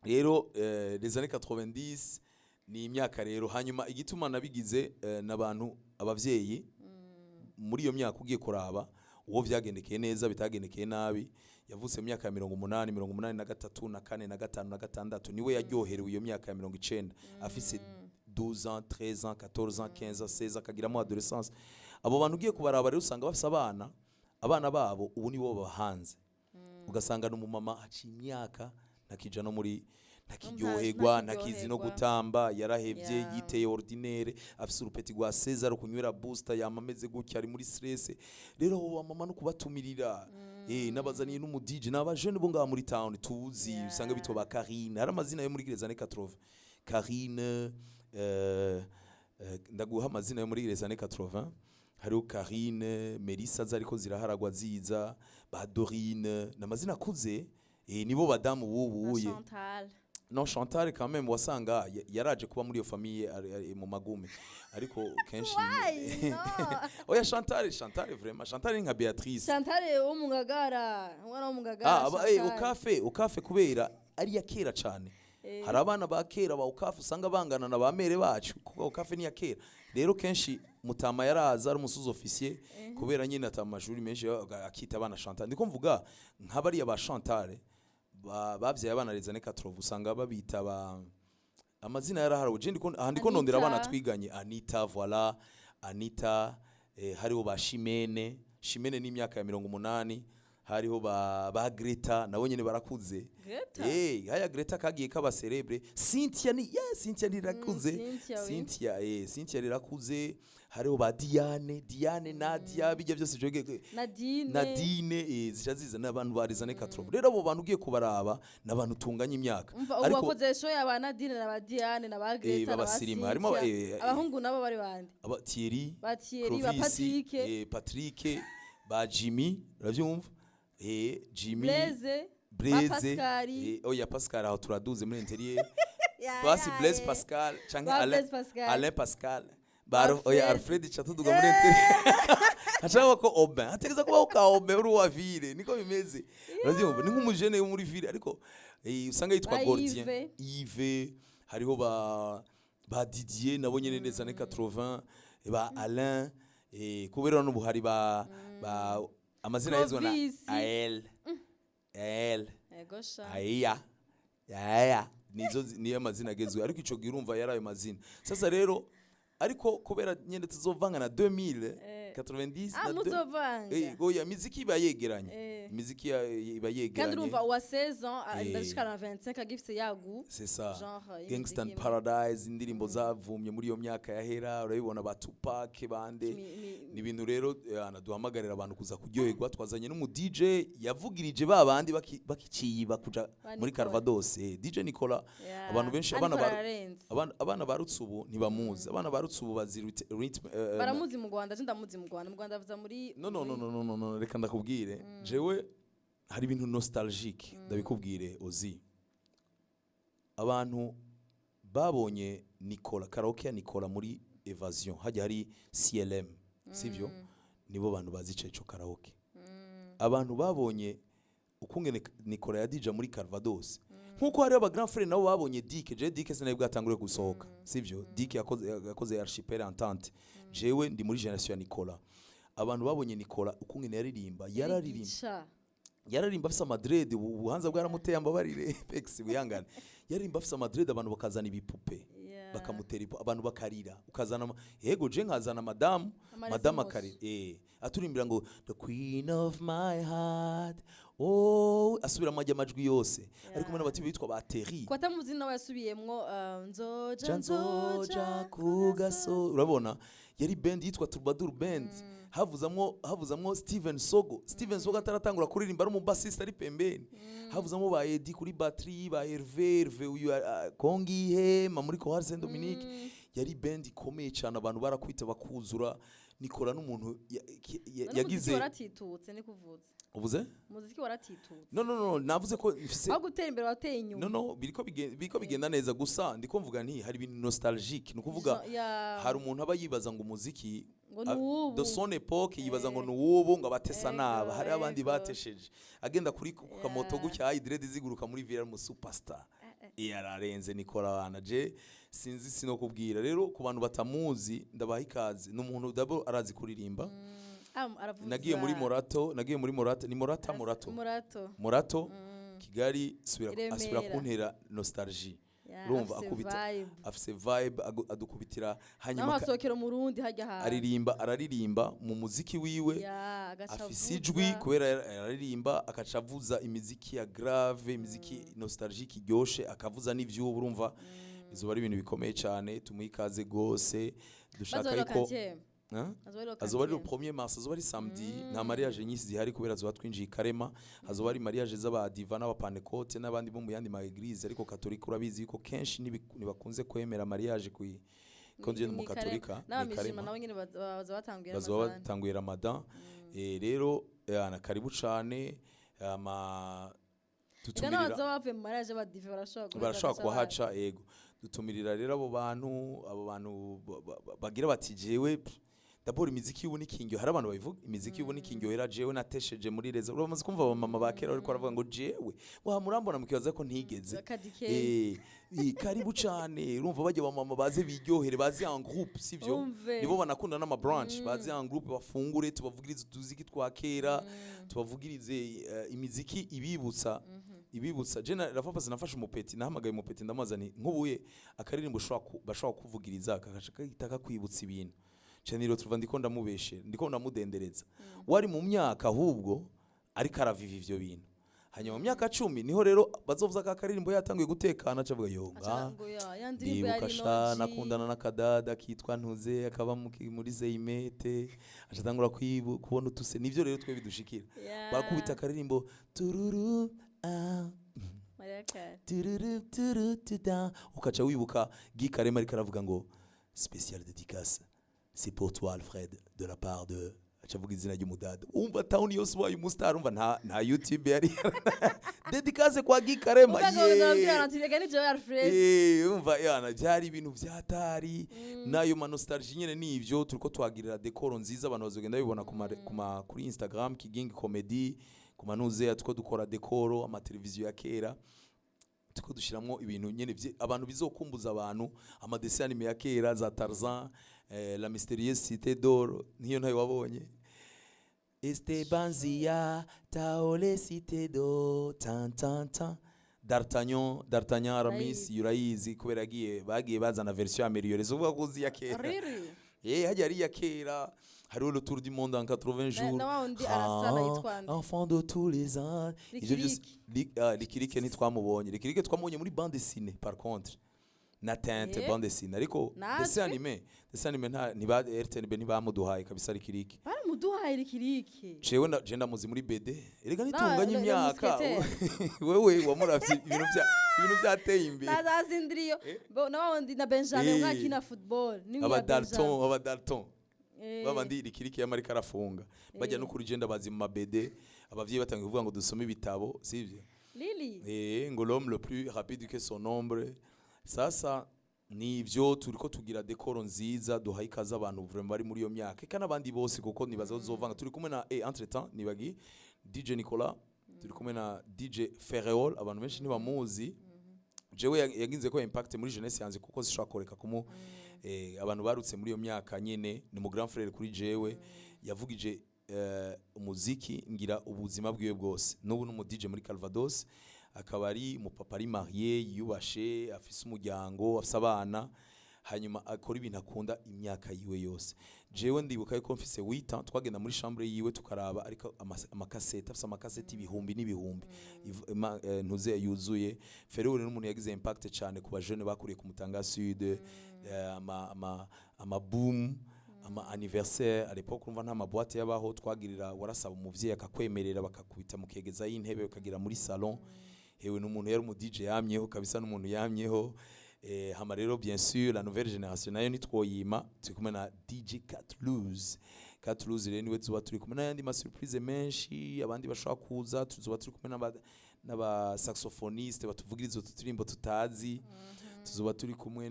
Rero les années 90 ni imyaka rero. Hanyuma igituma nabigize, n'abantu abavyeyi muri iyo myaka, ugiye kuraba uwo vyagendekeye neza, bitagendekeye nabi, yavutse mu myaka ya 80, 83, na kane, na gatanu, na gatandatu, niwe yaryoherewe iyo myaka ya 90, afise 12 ans, 13 ans, 14 ans, 15 ans, 16, akagiramo adolescence. Abo bantu ugiye kubaraba rero, usanga bafise abana, abana babo ubu nibo bahanze. Ugasanga n'umumama haciye imyaka ntakija no muri, ntakiryoherwa, ntakizi no ntakiryoherwa. gutamba, yarahevye. Yiteye ordinaire, afise urupeti rwa Cesar kunywera booster, yama ameze gutya, ari muri stress. Rero abo bamama no kubatumirira, nabazaniye n'umu DJ, n'aba jeune bo ngaha muri town tuzi. Usanga bitwa ba Karine. Hari amazina yo muri les années 80, Karine, ndaguha amazina yo muri les années 80. Hariho Karine, Melissa, zariko ziraharagwa ziza, ba Dorine, n'amazina akuze, nibo badamu Na bubuye. Chantal. Non, Chantal quand même wasanga yaraje kuba muri iyo famille ari mu magume, ariko kenshi Why? No. Oya, Chantal, Chantal vraiment, Chantal ni nka Beatrice. Chantal wo mu Ngagara, umwana wo mu Ngagara. Ah, aba, Chantal. Okafe, Okafe kubera ari ya kera cyane. Hari abana ba kera ba Okafe usanga bangana na ba mère bacu, kuko Okafe ni ya kera. Rero kenshi mutama yaraza ari umusuzi officier, kubera nyine ata amashuri menshi, akita abana Chantal. Ndiko mvuga nka bariya ba Chantal bavyaye abana les années 80, usanga babita ba amazina yaraharawe. Je ndiko aha, ndiko nondera abana Anita. twiganye. Anita, voilà, Anita, hariho ba Shimene. Shimene ni imyaka ya 80. Hariho ba Greta, nabo nyene barakuze. Greta? Haya, Greta kagiye kaba célèbre. Cynthia ni, yeah, Cynthia nirakuze. Cynthia, oui. Cynthia, Cynthia rirakuze. Hariho ba Diane, Diane, Nadia, bijya byose je Nadine. Nadine, zica ziza n'abantu ba les années 80. Rero abo bantu ugiye kubaraba n'abantu tunganya imyaka. Umva, ubu wakoze show ya ba Nadine na ba Diane na ba Greta na ba B'abasirimu. Harimo Cynthia. Abahungu nabo bari bande? Aba Thierry. Ba Thierry, ba Clovis, Patrick. Patrick, ba Jimmy, uravyumva? Jimmy. Blaise. Blaise. Ba Pascal. Oya, Pascal aho turaduze muri intérieur. Ya, Basi ya, Blaise Pascal canke Ba Alain, Blaise Pascal. Alain Pascal. Ba oya, Alfred. Alfred chatuduga muri intérieur. Hacaba ko Aubin. Hategeza kubaho ka Aubin uri wa ville, niko bimeze. Uravyumva? Ni nk'umujene wo muri ville, ariko usanga yitwa Ba Gordien. Yves. Yves, hariho ba Didier nabo nyene des années 80, ba Alain, kubera n'ubu hari ba amazina yizwa na Clovis. Ael. Ael. Ego sha. Aya. Aya. Nizo niyo mazina agezweho, ariko ico gihe urumva yari ayo mazina. Sasa rero, ariko kubera nyene tuzovanga na 2000. 90 Ah, na muzovanga. Oya, imiziki iba yegeranye. Imiziki iba Kandi yegeranye. urumva uwa 16 ans ndashikana na 25 agifise yagu C'est ça. Genre Gangsta y'imiziki. Paradise, indirimbo zavumye muri iyo myaka yahera, urabibona, ba Tupac bande. Ni ibintu rero duhamagarira abantu kuza kuryoherwa. Twazanye n'umu DJ yavugirije ba bandi bakiciyiba kuja Ba muri Nicola. Calvados, DJ Nicola. Abantu benshi, Ah, abana Nicola ba ararenze. abana barutse ubu ntibamuzi. Abana barutse ubu bazi rythme Baramuzi mu Rwanda, je ndamuzi mu Rwanda, mu Rwanda avuza muri No, no, no, no, no, no, no, reka ndakubwire. Jewe hari ibintu nostalgique, ndabikubwire ozi. Abantu babonye Nicola, karaoke ya Nicola muri Evasion, hajya hari CLM, sivyo? Nibo bantu bazi ico karaoke. Abantu babonye ukungene Nicola yadija muri Calvados, nkuko hariho aba grand frère nabo babonye Dick. Je Dick sinari bwatangure gusohoka, sivyo? Dick yakoze Archipel Entente. Jewe ndi muri génération ya Nicola. Abantu babonye Nicola ukungene yaririmba, yararirimba, Yigisha. yaririmba afise amadreads, ubuhanza bwaramuteye, ambabarire Pex, wihangane. Yaririmba afise amadreads, abantu bakazana ibipupe, bakamutera ipo, abantu bakarira. Ukazana yego, je nkazana madamu, Amarezi madamu mose. akarira, aturimbira ngo "The queen of my heart", oh, asubiramo ajya amajwi yose, ari kumwe n'abati bitwa ba Terry. Ko atamuzi nawe yasubiyemwo nzoja. Ja nzoja ku gaso. Urabona, yari band yitwa Troubadour Band, havuzamwo Steven Sogo. Steven Sogo ataratangura kuririmba, ari umubasista ari pembeni. Havuzamwo ba Eddie kuri batterie, ba Hervé, Hervé uyu Kongi Hema muri Chorale Saint Dominique. Yari band ikomeye cyane, abantu barakwita bakuzura. Nikora n'umuntu yagize Waratitutse, ni kuvuze. Uvuze? Umuziki waratitutse. No, no, no, navuze ko mfise Aho gutera imbere wateye inyuma. No, no, biriko bigenda neza, gusa ndiko mvuga nti hari ibintu nostalgique, ni ukuvuga hari umuntu aba yibaza ngo umuziki Ngo ni uw'ubu. de son époque, yibaza ngo ni uw'ubu, ngo abatesa naba hari abandi batesheje, agenda kuri ku kamoto gutya, ayi ziguruka muri ville, mu superstar yararenze Nicola. Bana, je sinzi, sinokubwira. Rero ku bantu batamuzi, ndabaha ikaze. Ni umuntu d'abord arazi kuririmba. Ah, aravuza. Nagiye muri Morato, nagiye muri Morato, ni Morata, Morato. Murato. Morato Kigali, subira I asubira Remera. kuntera nostalgie. Yeah, Urumva, afise akubita vibe. afise vibe, adukubitira Naho hanyuma hasohokera umurundi hajya hantu. Aririmba, araririmba mu muziki wiwe. Yeah, agaca Afise avuza. ijwi kubera araririmba, akaca avuza imiziki ya grave, imiziki nostalgique iryoshe, akavuza n'ivyubu. Urumva, bizoba ari ibintu bikomeye cyane. Tumuhe ikaze gose. Dushaka Bazoba ariko quantième. Hein? Azoba ari Azoba ari le 1er mars, azoba ari samedi. Nta mariage nyinshi zihari kubera azoba twinjiye i Karema. Hazoba ari mariage z'abadiva n'abapantekote n'abandi bo mu yandi ma église, ariko katolika urabizi yuko kenshi ntibakunze kwemera mariage ku ko nje mu katolika. Ni N'abamizima Karema. nabo nyene baza batanguye Bazoba Ramazani. batanguye Ramadan. Rero na karibu cane ama Ega dutumirira n'abazoba bavuye mu mariage y'abadive barashobora guheza barashobora bagaca kuhaca. Yego, dutumirira rero abo bantu bagira bati jewe pff, d'abord imiziki y'ubu nikingyo. Hari abantu babivuga, imiziki y'ubu nikingyohera, jewe natesheje muri reza. Uramaze kumva abamama ba kera bariko baravuga ngo jewe wa murambona mukibaza ko ntigeze Kadike. Karibu cane. Urumva, bajya bamama baze biryohere, baze en groupe, sivyo? Umve. Nibo banakunda n'ama brunch. Baze en groupe, bafungure, tubavugirize utuziki twa kera, tubavugirize imiziki ibibutsa. Je rafa pasi nafashe umupeti, nahamagaye umupeti, ndamubaza nti nkubuye akaririmbo bashobora kuvugiriza kakaca kahita kakwibutsa ibintu. Ceniro tuva ndiko ndamubeshe, ndiko ndamudendereza. Wari mu myaka ahubwo ariko araviva ivyo bintu. Hanyuma mu myaka 10 niho rero bazovuza ka karirimbo yatanguye gutekana, acavuga yo Aca nga ngo ya ndirimbo ndibuka yari sha inoji. Nakundana n'akadada kitwa Ntuze, akaba muri Zeimete, acatangura kubona utuse. Nivyo rero twe bidushikira. Barakubita akaririmbo tururu, ah, Mariah Carey. tururu turu tuda, ukaca wibuka Guy Karema ariko aravuga ngo "Spécial dédicace, c'est pour toi Alfred, de la part de", aca avuga izina ry'umudada. Umva, town yose ubaye umustar. Umva, nta YouTube yari. Dédicace kwa Guy Karema. Uvuga ngo ndababwira ati reka ni jewe Alfred. Umva yana, byari ibintu byatari nayo ma nostalgie nyene. Nivyo turiko twagirira décor nziza, abantu bazogenda babibona kuri Instagram Kigingi Comedy, ku manuze turiko dukora décor, ama televiziyo ya kera turiko dushiramwo ibintu nyene abantu bizokumbuza abantu, ama dessins animés ya kera, za Tarzan, La Mystérieuse Cité d'Or. Niyo ntayo wabonye? Esteban Zia Taole Cité d'Or, tan tan tan, D'Artagnan, D'Artagnan Aramis. Ndayizi. Urayizi kubera yagiye bagiye bazana version améliorée, uvuga ko uzi ya kera. Riri. Hajya ari iya kera. Hariho Le Tour du monde en 80 jours. Na wa wundi arasara yitwa nde? Enfant de tous les âges, ivyo byose. Rikiriki. Rikirike ntitwamubonye. Rikirike twamubonye muri bande dessinée par contre, na tente. Bande dessinée, ariko Natwe? Dessin animé nta ntiba RTNB ntibamuduhaye kabisa Rikiriki. Baramuduhaye Rikiriki. Jewe je ndamuzi muri BD erega, nitunganye le imyaka. Mousquetaire. Wewe wamuravye ibintu byateye imbere. Nazazindiriyo. Bo na wa wundi na Benjamin, umwe akina football ni Aba Dalton, aba Dalton, babandi Rikiriki yamarika arafunga bajya no kuri genda bazi mu ma BD. Abavyeyi batangiye kuvuga ngo dusome ibitabo, sivyo? Lili. Ngo l'homme le plus rapide que son ombre. Sasa nivyo turiko tugira décor nziza, duhaye ikaze abantu vraiment bari muri iyo myaka, eka n'abandi bose, kuko nibaza uzovanga. Turi kumwe na entre temps nibagi DJ Nicolas, turi kumwe na DJ Ferreol. Abantu benshi ntibamuzi. Jewe yaginze ko impact muri jeunesse yanze, kuko zishobora koreka kumu abantu barutse muri iyo myaka nyene. Ni mu grand frère kuri jewe, yavugije umuziki ngira ubuzima bwiwe bwose. N'ubu ni umu DJ muri Calvados, akaba ari umupapa ari marié, yiyubashe, afise umuryango, afise abana, hanyuma akora ibintu akunda imyaka yiwe yose. Jewe ndibuka yuko mfise 8 ans twagenda muri chambre yiwe tukaraba, ariko amakasete, afise amakasete ibihumbi n'ibihumbi. Ntuze yuzuye. Ferreol n'umuntu yagize impact cyane ku bajene bakuriye ku Mutanga Sud, ama boom, ama anniversaire. À l'époque urumva nta ma boîte yabaho, twagirira warasaba umuvyeyi akakwemerera, bakakubita mu kegeza y'intebe ukagira muri salon. Hewe n'umuntu yari umu DJ yamyeho kabisa, n'umuntu yamyeho. Hama rero bien sûr la nouvelle génération nayo ntitwoyima. Turi kumwe na DJ Catlouse. Catlouse rero niwe tuba turi kumwe, n'ayandi ma surprise menshi abandi bashobora kuza. Tuzoba turi kumwe n'aba saxophoniste batuvugiriza utu turimbo tutazi. Tuzoba turi kumwe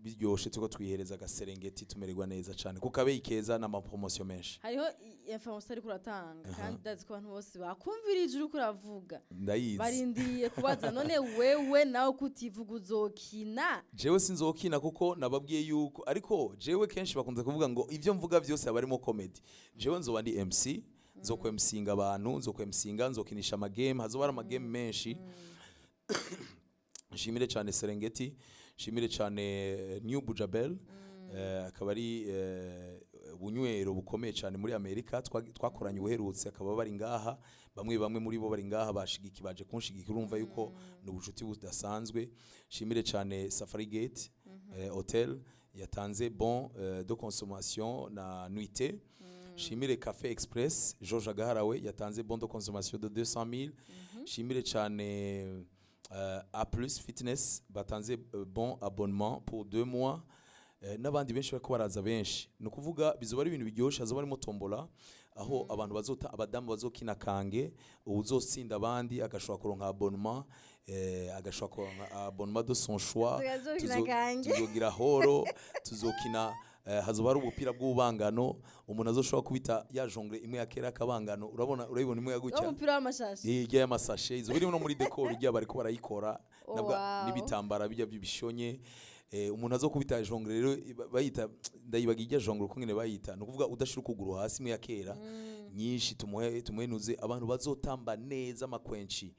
biryoshe, turiko twihereza agaserengeti, tumererwa neza cane ku kabeyi keza n'ama promotion menshi. Hariho information ariko uratanga, kandi ndazi ko abantu bose bakumvirije uriko uravuga. Ndayizi. Barindiye kubaza: none wewe nawe kutivuga uzokina? Jewe sinzokina, kuko nababwiye yuko, ariko jewe kenshi bakunze kuvuga ngo ibyo mvuga byose aba arimo comedy. Jewe nzoba ndi MC, nzokwemsinga abantu, nzokwemsinga, nzokinisha amagame, hazoba hari amagame menshi. Nshimire cyane Serengeti, nshimire cyane New Bujabel, akaba ari ubunywero bukomeye cyane muri Amerika twakoranye ubuherutse, akaba bari ngaha, bamwe bamwe muri bo bari ngaha bashigiki, baje kunshigikira. Urumva yuko ni ubucuti budasanzwe. Nshimire cyane Safari Gate Hotel yatanze bon de consommation na nuitée. Shimire Café Express, George Agaharawe yatanze bon de consommation de 200 000. Shimire cyane A Plus Fitness batanze bon abonnement pour 2 mois, n'abandi benshi bariko baraza benshi. Ni ukuvuga bizoba ari ibintu biryoshe. Hazoba harimo tombola, aho abantu bazota, abadamu bazokina kange, uwuzotsinda abandi agashobora kuronka abonnement, agashobora kuronka abonnement de son choix. Tugazokina kange. Tuzogira horo, tuzokina, hazoba hari ubupira bw'ububangano, umuntu azoshobora kubita ya jongle imwe ya kera akabangano. Urabona, urayibona imwe ya gutya. Umupira w'amashashi. Hirya y'amasashe izo biri no muri décor ijya bariko barayikora. Oh, Nabwa wow. n'ibitambara bijya by'ibishonye. Umuntu azokubita jongle rero bayita, ndayibaga ijya jongle uko ngene bayita, ni ukuvuga udashira ukuguru hasi, imwe ya kera nyinshi. Tumuhe tumuhenuze abantu bazotamba neza amakwenci,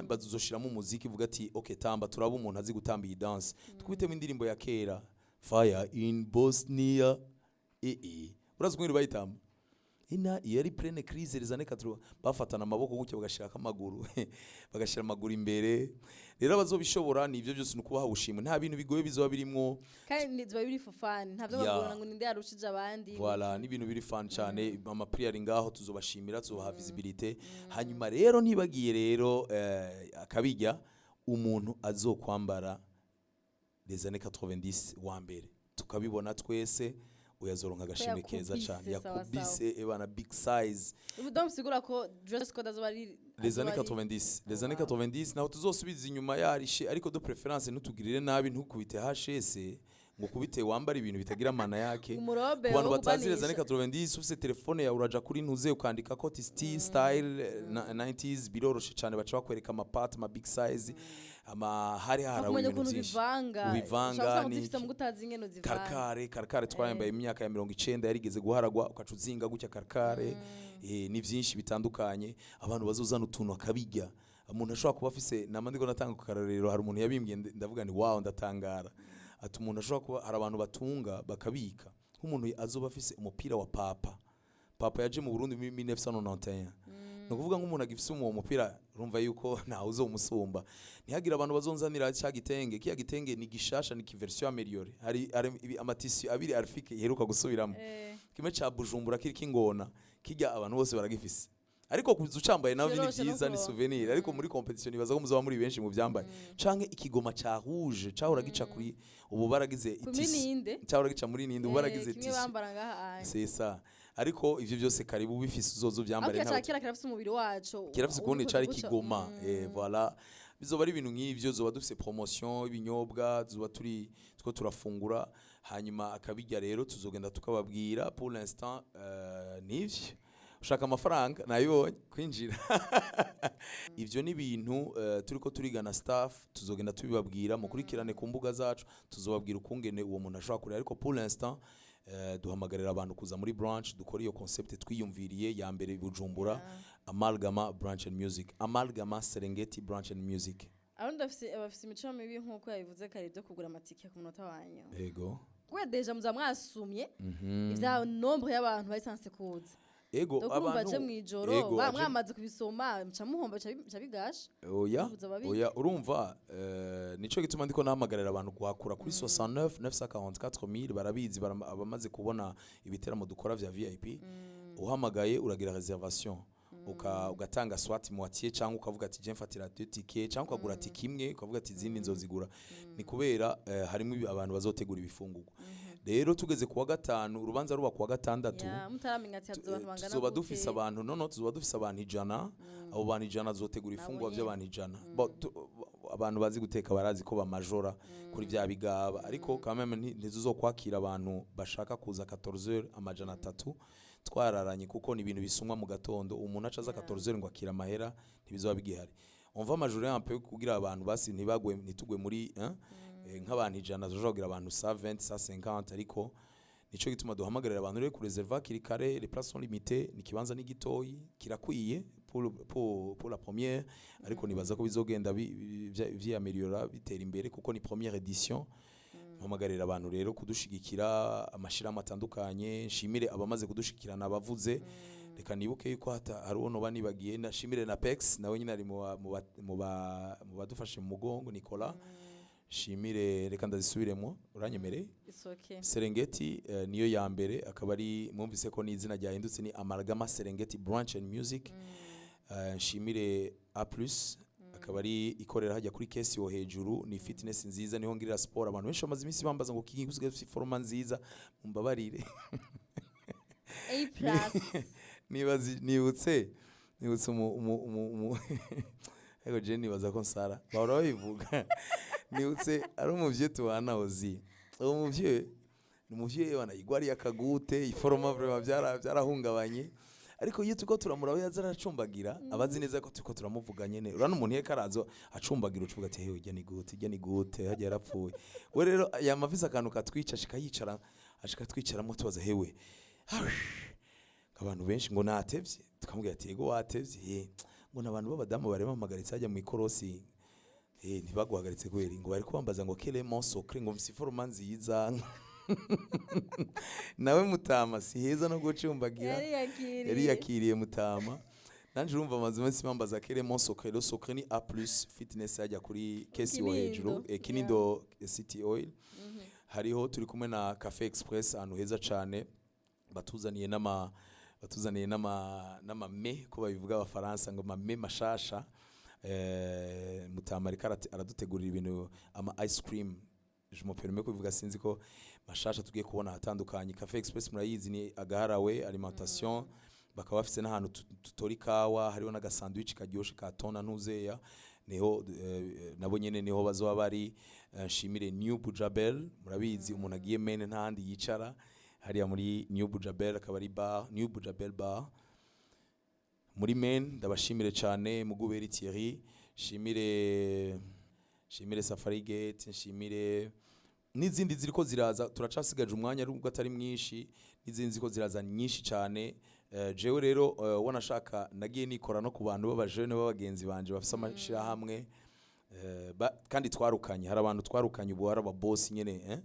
bazoshiramo umuziki uvuga ati okay, tamba turaba umuntu azi gutamba iyi dance. Tukubitemo indirimbo ya kera, Fire in Bosnia. Urazi ukuntu bayitamba? Ina iyo ari pleine crise les années 80, bafatana amaboko gutya, bagashirako amaguru, bagashira amaguru imbere. Rero abazobishobora, ni ivyo byose, ni ukubaha ubushimwe, nta bintu bigoye bizoba birimwo. Kandi ziba biri for fun, ntabyo bagorana ngo ninde yarushije abandi. Voilà, ni ibintu biri fun cyane. Ama prix ari ngaho, tuzobashimira, tuzobaha visibilité. Hanyuma rero ntibagiye rero akabijya umuntu azokwambara les années 90 wa mbere, tukabibona twese, uyazoronka agashimwe keza Yakubise cyane. sawa. Yakubise ebana big size. Ubu donc sigura ko dress code azoba ari Les années azoba ari 90, les années 90, naho tuzosubiza inyuma yarishe, ariko de préférence ntutugirire nabi, ntukubite HS ngo kubite wambara ibintu bitagira amana yake. Umurobe Ku bantu wo batazi les années kubanisha. 90, ufise telefone yawe uraja kuri ntuze ukandika ko ti style 90s, biroroshe cyane, baca bakwereka amapati, ama big size, ama hari harawe kumenya ibintu ukuntu byinshi. ubivanga. Ubivanga ushobora gusanga n'iki. uzifise mu utazi ingene uzivanga. Karkare, karkare twayambaye imyaka ya 90, yarigeze guharagwa, ukaca uzinga gutya karkare. Ni byinshi bitandukanye. Abantu bazozana utuntu akabijya, umuntu ashobora kuba afise nama, ndiko natanga ku karorero, hari umuntu yabimbwiye, ndavuga ni wow, ndatangara, ati umuntu ashobora kuba, hari abantu batunga bakabika. Nk'umuntu azoba afise umupira wa Papa, Papa yaje mu Burundi muri 1991, ni ukuvuga nk'umuntu agifise uwo mupira, urumva yuko ntawe uzomusumba. Ntihagire abantu bazonzanira cya gitenge. Kiya gitenge ni gishasha, ni version améliorée. Hari ama tissus abiri Arfike iheruka gusubiramo. Kimwe ca Bujumbura kiriko ingona, kijya abantu bose baragifise, ariko kuza ucambaye nawe ni Vyoroshe no vyiza, ni kuronka. souvenir. Ariko muri compétition nibaza ko muzoba muri benshi mu vyambaye, canke ikigoma ca rouge cahora gica kuri, ubu baragize Kuri i tissu. Ninde? Cahora gica muri ninde, ubu baragize Kimwe i tissu. bambara ngaha aya. C'est ça. Ariko ivyo byose karibu, bifise uzozo vyambare. Ariko Ntawe kera kirafise umubiri waco. Kirafise ukundi ubikoze cari gutyo. kigoma. Voilà, bizoba ari ibintu nk'ivyo. Zoba dufise promotion y'ibinyobwa, tuzoba turi two turafungura, hanyuma akabirya. Rero tuzogenda tukababwira. Pour l'instant nivyo. Ushaka amafaranga nayibonye kwinjira. Ivyo ni ibintu turiko turigana staff, tuzogenda tubibabwira. Mukurikirane ku mbuga zacu, tuzobabwira ukungene uwo muntu ashobora kureba. Ariko pour l'instant duhamagarira abantu kuza muri brunch, dukora iyo concept twiyumviriye ya mbere i Bujumbura, Amalgama Brunch and Music, Amalgama Serengeti Brunch and Music. Abarundi bafise imico mibi, nk'uko yabivuze kare, byo kugura amatike ku munota wanyu. Kubera déjà muza mwasumye ivya nombre y'abantu bari censés kuza. Donc urumva aje mw'ijoro, mwamaze kubisoma, muca muhomba, bica bigasha. Oya. Kuza babiri. Oya, urumva nico gituma ndiko nahamagarira abantu guhakura kuri 69 944 000. Barabizi, abamaze kubona ibiteramo dukora vya VIP. Uhamagaye uragira réservation, ugatanga soit moitié, cyangwa ukavuga ati je mfatira deux tickets, cyangwa ukagura tike imwe ukavuga ati izindi nzozigura. Ni kubera harimo abantu bazotegura ibifungurwa. Rero tugeze kuwa gatanu, urubanza ruba kuwa gatandatu, Ya, mutaramenya ati hazoza abantu bangana tuzoba gute. dufise abantu, no tuzoba dufise abantu 100. Abo bantu 100 tuzotegura ifungurwa nyene. by'abantu 100. Abantu bazi guteka barazi ko bamajora kuri bya bigaba, ariko quand même ntituzokwakira abantu bashaka kuza 14h 300 twararanye, kuko ni ibintu bisumwa mu gatondo. Umuntu aca aza 14h ngo akira amahera, ntibizoba bigihari. On va majorer un peu kugira abantu basi ntibagwe, ntitugwe muri hein? Nk'abantu 100 tuzoshobora kugira abantu 120, 150. Ariko nico gituma duhamagarira abantu rero kureserva hakiri kare. Les places sont limitées, ni kibanza ni gitoyi, kirakwiye pour la première, ariko nibaza ko bizogenda vyiyameliora, bitera imbere, kuko ni première édition. Mpamagarira abantu rero kudushigikira, amashirahamwe atandukanye. Nshimire abamaze kudushigikirana, abavuze. Reka nibuke yuko hari uwo noba nibagiye. Nashimire na Pex, nawe nyine ari mu badufashe mu mugongo, Nicolas. Shimire, reka ndazisubiremo, uranyemereye? It's okay. Serengeti niyo ya mbere, akaba ari mwumvise ko n'izina ryahindutse, ni Amalgama Serengeti Brunch and Music. Nshimire A+, akaba ari ikorera hajya kuri kesi yo hejuru, ni fitness nziza, niho ngirira sport. Abantu benshi bamaze iminsi bambaza ngo kingi usigaye ufite forme nziza, mumbabarire. A plus. Nibazi nibutse umu ariko je nibaza ko nsara bahora babivuga. Nibutse ari umuvyeyi tubana ozi, uwo muvyeyi ni umuvyeyi wana igwari yakagute, i forme vraiment byarahungabanye. Ariko iyo turiko turamuraba yaza aracumbagira, abazi neza ko turiko turamuvuga nyene. Urana umuntu yeka arazo acumbagira, ucuvuga ati hewe, ijya ni gute, ijya ni gute, hajya yarapfuye. We rero yamafise akantu katwica, ashika yicara, ashika twicaramo, tubaza hewe abantu benshi ngo natevye, tukamubwira ati yego watevye. Ngo n'abantu b'abadamu bari bampagaritse hajya mu ikorosi. Ntibaguhagaritse kubera ngo bari kubambaza ngo quel est mon secret, ngo mfise i forme nziza. Nawe mutama si heza no gucumbagira. Yari yakiriye. Yari yakiriye mutama. Nanje urumva amaze iminsi bambaza quel est mon secret. Le secret ni A+ Fitness hajya kuri kesi yo Kinindo. hejuru, Kinindo City Oil. Hariho turi kumwe na Cafe Express, ahantu heza cane, batuzaniye n'ama mets, ko babivuga abafaransa ngo ma mets mashasha. Mutama ariko aradutegurira ibintu, ama ice cream, je me permets kubivuga, sinzi ko mashasha tugiye kubona ahatandukanye. Cafe Express murayizi, ni agaharawe alimentation, bakaba bafise n'ahantu tutora ikawa, hariho n'aga sandwich karyoshe ka tona ntuzeya, niho nabo nyene niho bazoba bari. Nshimire New Bujabel, murabizi umuntu agiye mene ntahandi yicara hariya muri New Bujabel, akaba ari bar, New Bujabel bar muri men. Ndabashimire cyane Muguberi Thierry, shimire Safari Gate, nshimire n'izindi ziriko ziraza. Turacasigaje umwanya nubwo atari mwinshi, n'izindi ziriko ziraza nyinshi cyane. Jewe rero wanashaka nagiye nikora no ku bantu b'abajene b'abagenzi banje bafise amashirahamwe, kandi twarukanye, hari abantu twarukanye ubu hari ababosi nyene.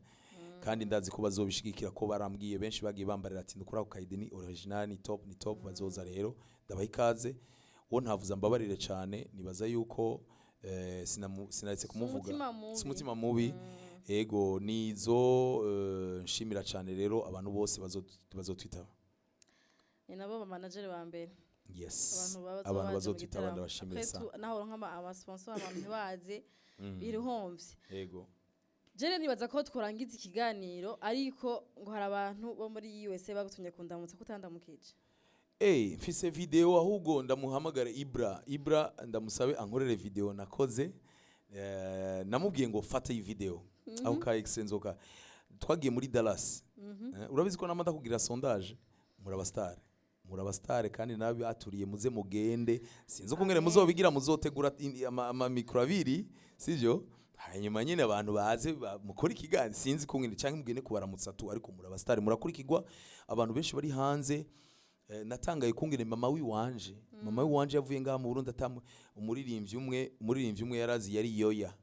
Kandi ndazi ko bazobishigikira, ko barambwiye, benshi bagiye bambarira ati: "Nukuri ako ka idée ni original, ni top, ni top." Bazoza rero, ndabaha ikaze. Uwo ntavuze ambabarire cyane, nibaza yuko sinaretse kumuvuga. Umutima mubi. Si umutima mubi. Ego, nizo nshimira cyane rero abantu bose bazotwitaba. Ni nabo ba manager ba mbere. Yes. Abantu baba Abantu baje mu bazotwitaba, gitaramo. ndabashimira Après sana. tout, naho uronka ama sponsor, abantu ntibaze, birihomvye. Ego. Jene nibaza ko tworangiza ikiganiro, ariko ngo hari abantu bo muri USA bagutumye kundamutsa, ko utandamukije. Eh, mfise video, ahubwo ndamuhamagare Ibra. Ibra ndamusabe ankorere video nakoze. Namubwiye ngo fata iyi video. Aho ka Exenzoka. Twagiye muri Dallas. Urabizi ko namada kugira sondage, muraba star. Muraba star, kandi nabi aturiye muze mugende. Sinzi uko ngene muzobigira, muzotegura ama micro abiri, sivyo? Hanyuma nyine abantu baze mukora ikiganiro, sinzi ko ngene cyangwa mugende kubaramutsa tu, ariko muraba star, murakurikirwa abantu benshi bari hanze. Natangaye kungene mama wiwanje yavuye ngaha mu Burundi atamu umuririmbyi umwe yarazi yari Yoya.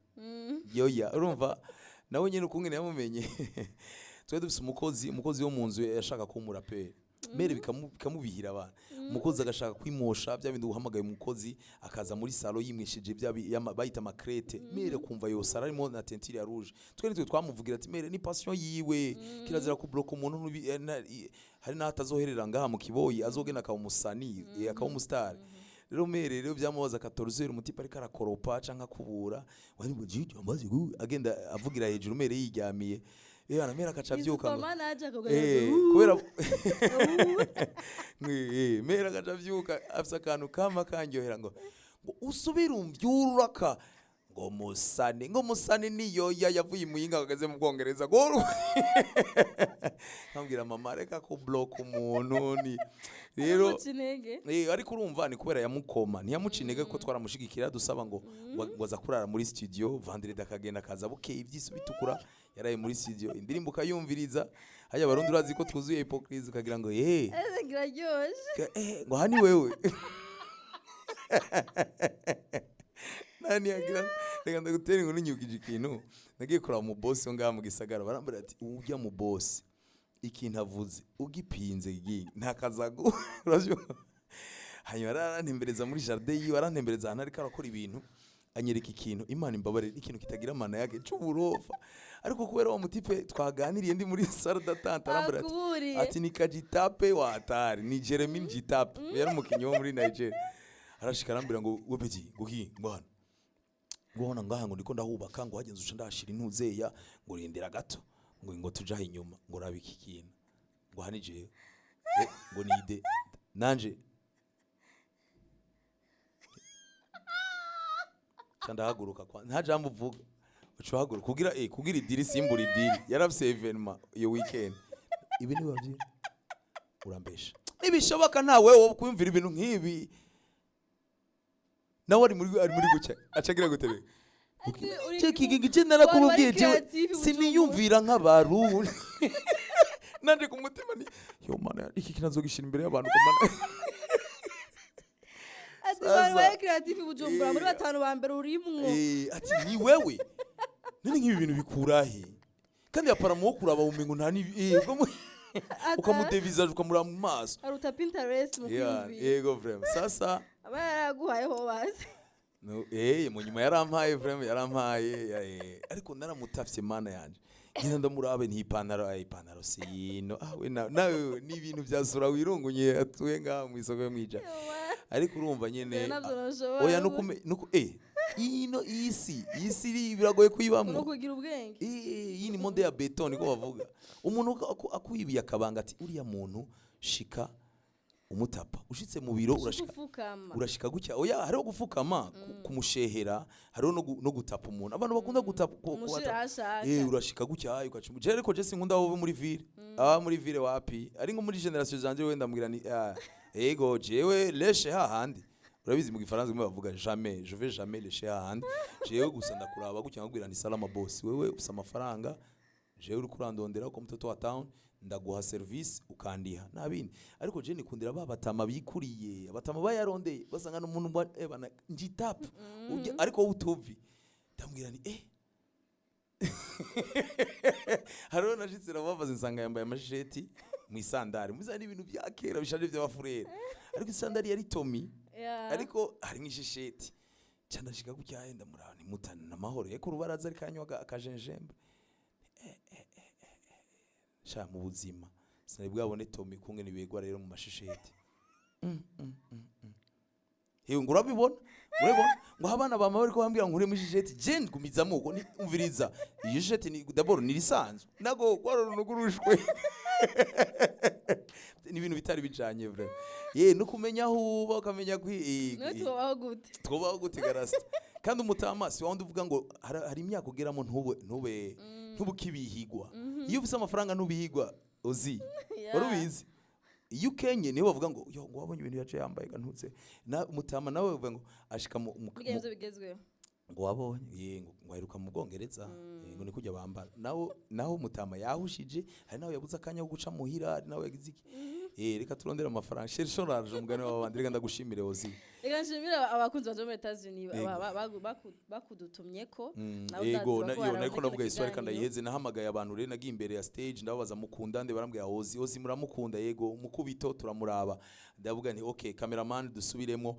Yoya, urumva nawe nyene ukungene yamumenye. Twari dufise umukozi wo mu nzu yashaka kuba umuraperi, mere bikamubihira abana. Umukozi agashaka kwimosha bya bindi, uhamagaye umukozi akaza muri salon yimwishije bya bayita amakrete, mère kumva yose arimo na teinture ya rouge. Twe nitwe twamuvugira ati: "Mère, ni passion yiwe, kirazira kubloka umuntu, hari n'aho atazoherera ngaha mu kiboyi, azogenda akaba umusani, akaba umustar." Rero mère rero byamubaza 14, umutipe ariko arakoropa canke akubura, wari ngo jiji amazi agenda avugira hejuru, mère yiryamiye. Ana mère akaca avyuka ngo manager. Kubera mère agaca avyuka afise akantu kama kanyohera ngo usubire umvyuraka ngo musane niyoya yavuye imuyinga ageze mu Bwongereza, ngo nkambwira: "Mama, reka ko block umuntu." Ni rero intege. Ariko urumva ni kubera yamukoma, ntiyamuca intege, kuko twaramushigikira, dusaba ngo aza kurara muri studio vendredi, akagenda akaza bukeye ibyiso bitukura, yaraye muri studio, indirimbo ukayumviriza hajya. Abarundi urazi ko twuzuye hypocrisie, ukagira ngo Ese ngiraryoshe. Ngo aha ni wewe nani yagira. Reka ndagutera inkuru nyukije ikintu. Nagiye kuraba mu boss wo ngaha mu gisagara, barambwira ati: "Ujya mu boss, ikintu avuze ugipinze gi nta kazagu." Uravyumva? Hanyuma arantembereza muri jardin yiwe, arantembereza ahantu ariko arakora ibintu, anyereka ikintu, Imana imbabarire, ikintu kitagira amana yake c'uburofa. Ariko kubera wa mutipe twaganiriye ndi muri salle d'attente, arambwira ati Akuburiye. Ati: "Ni Kajitape wa hatari, ni Jeremy Njitape." Yari umukinyi wo muri Nigeria. Arashika arambwira ngo: "Wepeti nguki ngo hano, ngo hano ngaha, ngo ndiko ndahubaka, ngo hagenze uca ndahashira intuzeya, ngo rindira gato, ngo tujaho inyuma, ngo raba iki kintu, ngo hani jewe, ngo ni idée nanje." Ca ndahaguruka kwa nta jambo uvuga, uca uhaguruka kugira idiri simbura idiri. Yarafise événement iyo weekend. Ibi ni bavyo urambesha, nibishoboka ntawe wo kumvira ibintu nk'ibi. Nawe ari muri gucya, acagira gute rero? Cyo gice narakubwiye Wari jewe creative Bujumbura. Siniyumvira nk'abarundi. Nanje ku mutima ni yo mana, iki kinazogishira imbere y'abantu ko mana. Ati Sasa. bari bari creative Bujumbura muri batanu ba mbere urimwo. Ati: "Ni wewe none nk'ibi bintu bikura he?" Kandi apara wo kuraba umengo nta ni ukamudevizaje, ukamuraba mu maso. Aruta Pinterest mu kwiyumvira. Yego, vraiment, sasa. Aba yaraguhayeho bazi. No, mu nyuma yarampaye, vraiment yarampaye, ariko naramutafye, mana yanje. Ngenda ndamurabe nti: "Ipantaro, ay, ipantaro si yino." Ah, we nawe ni ibintu bya sura wirungunye atuye ngaha mu isoko yo mwija, ariko urumva nyene. Navyo Ah, ntushobora. Oya, nuko ino isi biragoye kuyibamwo. No kugira ubwenge. Iyi ni monde ya béton, niko bavuga. Umuntu akwibiye akabanga, ati: "Uriya muntu shika umutapa ushitse mu biro, urashika gufukama. Urashika gutya." Oya, hariho gufukama, kumushehera, hariho no gutapa umuntu. Abantu bakunda gutapa umushira kubatapa. Ashaka. Urashika gutya ugaca je, ariko je sinkunda abo muri ville. Aba muri ville wapi, ari nko muri génération zanje, wenda mbwira ni ego jewe leshe hahandi. Urabizi mu gifaransa bimwe bavuga: "Jamais je vais jamais lécher hahandi." Jewe gusa ndakuraba gutya nkabwira ni: "Salama boss, wewe ufise amafaranga, jewe uri kurandondera ko mtoto wa town, ndaguha service ukandiha nabindi." Ariko je nikundira ba batama bikuriye, abatama bayarondeye, basanga n'umuntu bana njitapu. Ariko wowe utuvi, ndambwira ni. Hariho nashitse rababaza, nsanga yambaye amasheti mu isandari, muza n'ibintu bya kera bishaje by'abafurere, ariko isandari yari Tommy, ariko harimo ishesheti. Ca ndashika gutya, ndamuraba, ntimutane namahoro, yeko urubaraza ariko anywa akajenjembe. Sha, mu buzima sinari bwabone Tommy kungene ibegwa rero mu mashesheti. Hewe, ngo urabibona, urabibona ngo abana bama bariko bambwira ngo nkuremo ishesheti, je ngumizamo uko. Umviriza, iyo shesheti ni d'abord ni risanzwe, nago kwaro runugurushwe, ni ibintu bitari bijanye vraiment. Ye, no kumenya aho uba, ukamenya kwi Niwe tubaho gute? Twubaho gute garasta? Kandi umutama si wawundi uvuga ngo hari imyaka ugeramo ntube ntubukibihigwa. Iyo ufise amafaranga ntubihigwa, uzi? Wari ubizi? Iyo ukenye niho bavuga ngo yo, ngo wabonye ibintu yaciye yambaye gantutse na umutama nawe bavuga ngo ashika mu Burya nivyo bigezweho. Ngo wabonye ye, ngo aheruka mu Bwongereza, ngo ni kujya bambara nawo. Naho umutama yahushije, hari nawe yabuze akanya ko guca muhira, hari nawe yagize iki. Reka turondere amafaranga, cherchons l'argent, umugani w'abandi. Reka ndagushimire, Ozi. Reka nshimire abakunzi banje bo muri Etats-Unis bakudutumye ko nawe Ego. ndazi Na, ko yo barabona nariko kino navuga histoire kandi kiganiro. ndayiheze. Nahamagaye abantu rero, nagiye imbere ya stage, ndababaza mukunda nde? Barambwira Ozi. Ozi muramukunda? Yego. Umukubito turamuraba. Ndavuga nti okay, cameraman, dusubiremo,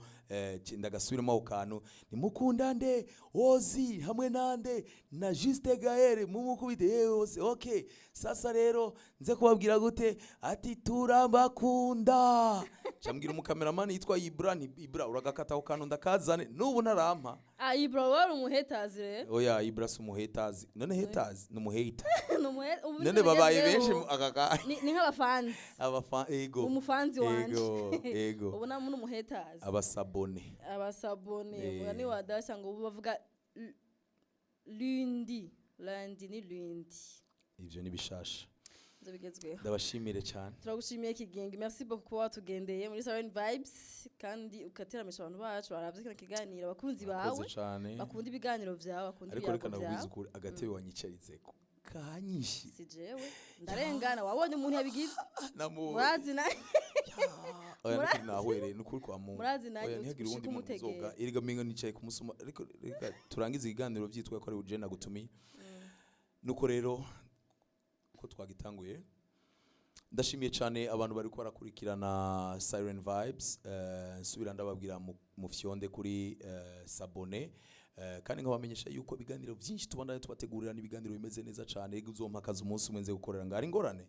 ndagasubiremo ako kantu. Nimukunda nde? Ozi hamwe nande na Juste Gaël mumukubite. Ozi, okay. Sasa rero nze kubabwira gute ati turabakunda. Cambwira umucameraman yitwa Ibra, nti Ibra, uragakata ako kantu ndakazane, n'ubu ntarampa. Ah, Ibra wari umuhetazi rero. Oya, Ibra si umuhetazi. None hetazi ni umuhate? Ni ubu None babaye bigezweho. benshi aka kanya. Ni nk'abafanzi. Abafa, ego. Umufanzi wanje. Ego. Ubu namwe n'umuhetazi. Abasabone. Abasabone. Umugani wa Dasha ngo ubu bavuga lundi, lundi ni lundi. Ivyo ni bishasha. Ivyo bigezweho. Ndabashimire cyane. Turagushimiye, Kigingi, merci beaucoup kuba watugendeye muri Siren Vibes kandi ugateramisha abantu bacu baravye kino kiganiro, abakunzi Murakoze bawe cane. bakunda ibiganiro vyawe, bakunda Ariko reka ibiyago ndakubwiza vyawe. ukuri, agatebe wanyicaritseko kanyinshi. Si jewe, ndarengana, wabonye umuntu yabigize. Namubonye. Murazi na Oya, nukuri nahwereye, nukuri kwa Mungu. Murazi nanjye Oya, ntihagire ushike uwundi muntu umutegera. uzoga erega menga nicaye kumusoma. Ariko reka turangize ikiganiro vyitwa ko ari uje nagutumiye. Nuko rero ko twagitanguye, ndashimiye cyane abantu bari barakurikirana Siren Vibes. Nsubira ndababwira mufyonde kuri s'abonner, kandi nkabamenyesha yuko ibiganiro byinshi tubandanye tubategurira n'ibiganiro bimeze neza cyane. Ego, uzompa akazi umunsi umwe nze gukorera ngari ingorane.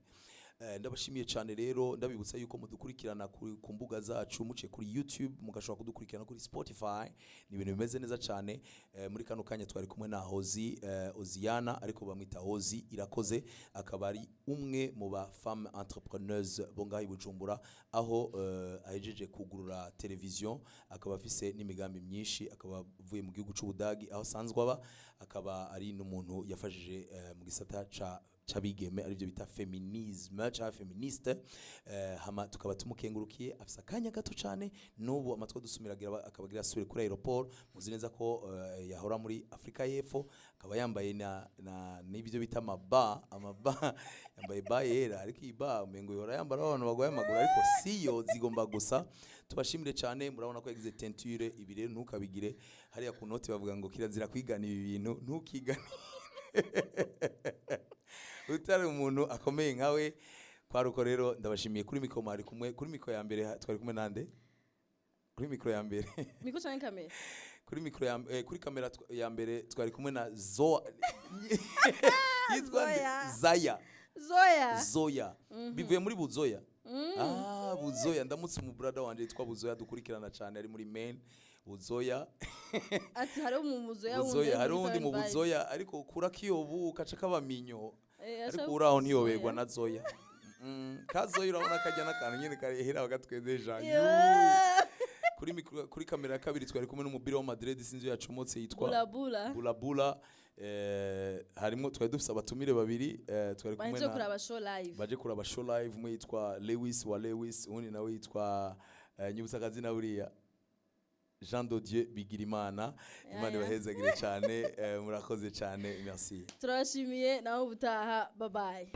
Ndabashimiye cyane rero, ndabibutsa yuko mudukurikirana ku mbuga zacu, muciye kuri YouTube, mugashobora kudukurikirana kuri Spotify. Ni ibintu bimeze neza cyane. Muri kano kanya twari kumwe na Hozi, Oziana, ariko bamwita Hozi Irakoze, akaba ari umwe mu ba femme entrepreneuse bo ngaho i Bujumbura, aho ahejeje kugurura television, akaba afise n'imigambi myinshi, akaba avuye mu gihugu c'Ubudagi aho asanzwe aba, akaba ari n'umuntu yafashije mu gisata ca c'abigeme, arivyo bita féminisme ca féministe. Hama tukaba tumukengurukiye. Afise akanya gato cane n'ubu amatwi adusumira, agira akaba agira asubire kuri aéroport. Muzi neza ko yahora muri Afrika y'Epfo, akaba yambaye na n'ibyo bita amaba, amaba yambaye ba yera, ariko iyi ba umengo yora yambara abantu bagwaye amaguru, ariko siyo zigomba gusa. Tubashimire cyane. Murabona ko yagize teinture. Ibi rero ntukabigire hariya ku noti, bavuga ngo kirazira kwigana ibi bintu, ntukigane utari umuntu akomeye nkawe. Kwaruko rero ndabashimiye. Kuri mikoro mwari kumwe, kuri mikoro ya mbere twari kumwe nande? Kuri mikoro ya mbere? Micro canke kamera? Kuri mikoro ya kuri kamera ya mbere twari kumwe na Zoa, yitwa nde? Zoya. Zaya. Zoya. Zoya bivuye muri Buzoya. Ah, Buzoya, ndamutse umubrada wanje yitwa Buzoya dukurikirana cyane, ari muri Maine. Buzoya. Ati hariho mu Buzoya wundi. Buzoya, Ari hari muri uwundi mu Siren Vibes. Buzoya, ariko kura kiyobu kaca kabaminyo. Aca Ariko uraho ntiyoberwa Zoya. na Zoya. Ka Zoya urabona kajya n'akantu nyine karehera bagatwezeja. Kuri mikoro, kuri kamera ya kabiri twari kumwe n'umupira wa Madrid, sinzi iyo yacomotse, yitwa Bula bula. Bula bula. Harimo twari dufise abatumire babiri, twari kumwe Baje na kuraba show live. Baje kuraba show live. Umwe yitwa Lewis wa Lewis, uwundi nawe yitwa nyibutsa akazina buriya, Jean de Dieu Bigirimana. Imana ibahezagire cyane. Murakoze cyane, merci. Turabashimiye, nawe ubutaha, bye bye.